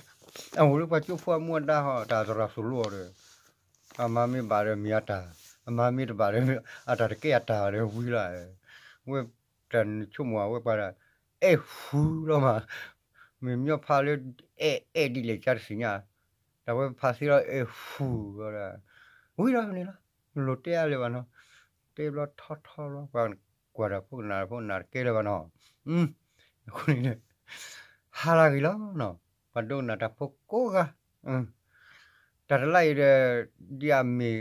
အအိၣ်လၢပှၤကၠိဖိအမူအဒါဟီ တၢ်သရၣ်သိၣ်လိအီၤဒီး အမၤမ့ၢ်ဘၣ်ဒီးမ့ၢ်အတၢ်, အမၤမ့ၢ်တဘၣ်ဒီး အတၢ်တကဲအတၢ်ဒီးဝံၤလီၤ, ဝဲတၢ်နဆိကမိၣ်ဝဲပှၤဒၣ် အဲၣ်ဃုာ်လီၤမး, မ့ၢ်မျီဖးလၢ အဲၣ်အဲၣ်ဒ်လဲၣ်ကါတသ့ၣ်ညါ, တၢ်ဝဲဖးသ့လီၤအဲၣ်ဃုာ်လီၤဒီး ဝံၤလီၤန့ၣ်လီၤ, လိၣ်တဲအါလၢၤဘၣ်နီၤ, တဲဘျီထီထီလီၤ ပှၤကွၢ်တၢ်ဖိကနၣ်တၢ်ဖိကနၣ်တကဲလၢၤဘၣ်နီၤ, အဃိန့ၣ် ဟါလၢဂ့ၤလီၤနီၤ, ပှၤဒိကနၣ်တၢ်ဖိကိးဂၤ, တၢ်တလါအံၤဒီး ဒ်အမ့ၢ်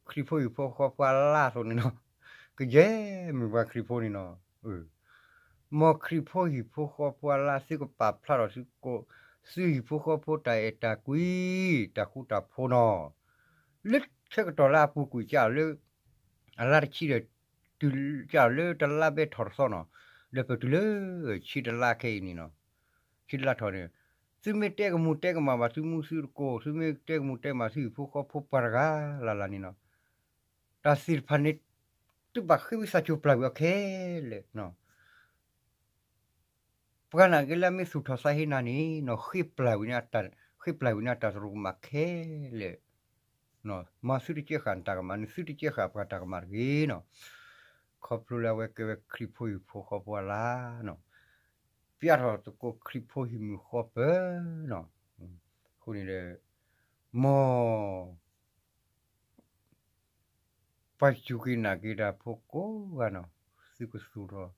ခရံာ်ဖိဟံၣ်ဖိဃီဖိအလါအသိးန့ၣ်နီၤ, ကယဲၢ်မ့ၢ်ပှၤခရံာ်ဖိန့ၣ်နီၤ, မ်ခရံာ်ဖိဟံၣ်ဖိဃီဖိအလါ သုကပာ်ဖျါထီၣ် သုဟံၣ်ဖိဃီဖိတၢ်အဲၣ်တၢ်ကွံ တၢ်ဃူတၢ်ဖိးနီၤ, လၢဆၢကတီၢ်လၢအပူၤကွံာ်ကၢ်လၢ အလါတဆံဒီး တုၤကၢ်လၢတလါဘဲထီၣ်တသီနီၤ, ဒီးပတုၤလၢဆံတလါခဲအံၤန့ၣ်နီၤ, ဆံတလါထီၣ်န့ၣ်, သုမ့ၢ်တဲကမူၤတဲကမၣ်ဘၣ် သုမူသုသကိး သုမ့ၢ်တဲကမူၤတဲကမၣ် သုဟံၣ်ဖိဃီဖိပှၤတဂၤလၢ်လၢ်န့ၣ်နီၤ, တၢ်သ့ၣ်တဖၣ်န့ၣ် သုဘၣ်ဃ့ဝံသးစူၤပျၢ်ကွံာ်အီၤခဲလၢာ်နီၤ ပှၤနာ်က့လၢအမ့ၢ်သူၣ်ထီၣ်သးဟ့နၤန့ၣ်နီၤ ဃ့ပျၢ်ဝံၤန့ၣ်, ဃ့ပျၢ်ဝံၤန့ၣ် အတၢ်သရူးကမၣ်ခဲလၢာ်, မၤသုတကဲဃာ်နတၢ်ကမၣ် နသုတကဲဃာ်ပှၤတၢ်ကမၣ်တဂ့ၤနီၤ, ခီဖျိလၢအဝဲကဲဝဲခရံာ်ဖိဟံၣ်ဖိဃီဖိအလါနီၤ, ပျၢ်ထီၣ်သကိးခရံာ်ဖိဟံၣ်မုၢ်ဃီပၢၤနီၤ, အဃိန့ၣ်ဒီး မ် ပှၤစူၢ်က့ၤနာ်က့ၤတၢ်ဖိကိးဂၤနီၤ, သုကသူၣ်ထီၣ်,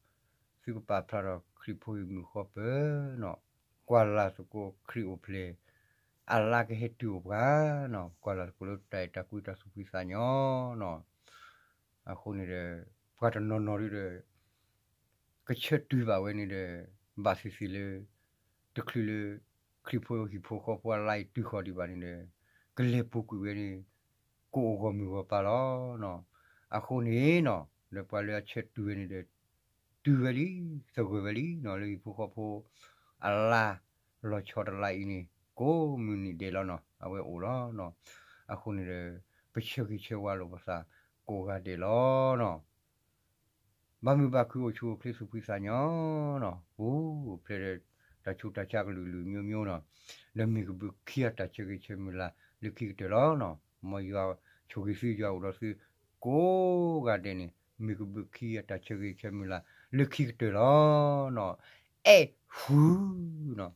သုကပာ်ဖျါထီၣ်ခရံာ်ဖိဟံၣ်မုၢ်ဃီပၢၤနီၤ, ကွၢ်လၢ်သကိးခရံာ်အိၣ်ဖျဲၣ်, အလါကဟဲတုၤအိၣ်ပှၤနီၤ, ကွၢ်လၢ်သကိးလၢတၢ်အဲၣ်တၢ်ကွံတၢ်သူၣ်ဖှံသးညီနီၤ, အဃိန့ၣ်ဒီး ပှၤတနီၤနီၤဒုဒီး ကဆၢတုၤဘၣ်ဝဲန့ၣ်ဒီး ဘၣ်သ့ၣ်သ့ၣ်လၢ တချုးလၢ ခရံာ်ဖိဟံၣ်ဖိဃီဖိအလါအံၤတုၤဃီၤဒံးဘၣ်န့ၣ်ဒီး ကလဲၤပူၤကွံာ်ဝဲန့ၣ် ကိးအဂီၢ်မုၢ်ဂီၢ်ပၤလီၤနီၤ. အဃိန့ၣ်နီၤ ဒီးပှၤလၢအဆၢတုၤဝဲန့ၣ်ဒီး တုၤဝဲလံ, သဂၢၢ်ဝဲလံနီၤ လၢဟံၣ်ဖိဃီဖိ အလါ လီၤဆီတလါအံၤန့ၣ် ကိးမုၢ်နံၤဒဲးလီၤနီၤ အဝဲအိၣ်လီၤနီၤ. အဃိန့ၣ်ဒီး ပဆၢဂ့ၤဆၢဝါလိာ်ပသးကိးဂၤဒဲးလီၤနီၤ. ဘၣ်မုာ်ဘၣ်ခုအိၣ်ဆူၣ်အိၣ်ချ့သူၣ်ဖှံသးညီနီၤ, ပူၤဖျဲးဒီးတၢ်ဆူးတၢ်ဆါကလုာ်လုာ်မျိုးမျိုးနီၤ, ဒီးမ့ၢ်ကဘုးခံဂၤတၢ်ဆၢဂ့ၤဆၢမုၢ်လၢ်လၢခံကတၢၢ်လီၤနီၤ. မ်ယွၤဆိၣ်ဂ့ၤသုယွၤအိၣ်ဒီးသုကိးဂၤဒဲးန့ၣ် မ့ၢ်ကဘုးခံဂၤတၢ်ဆၢဂ့ၤဆၢမုၢ်လၢ်လၢခံကတၢၢ်လီၤနီၤ. အဲၣ်ဟူနီၤ.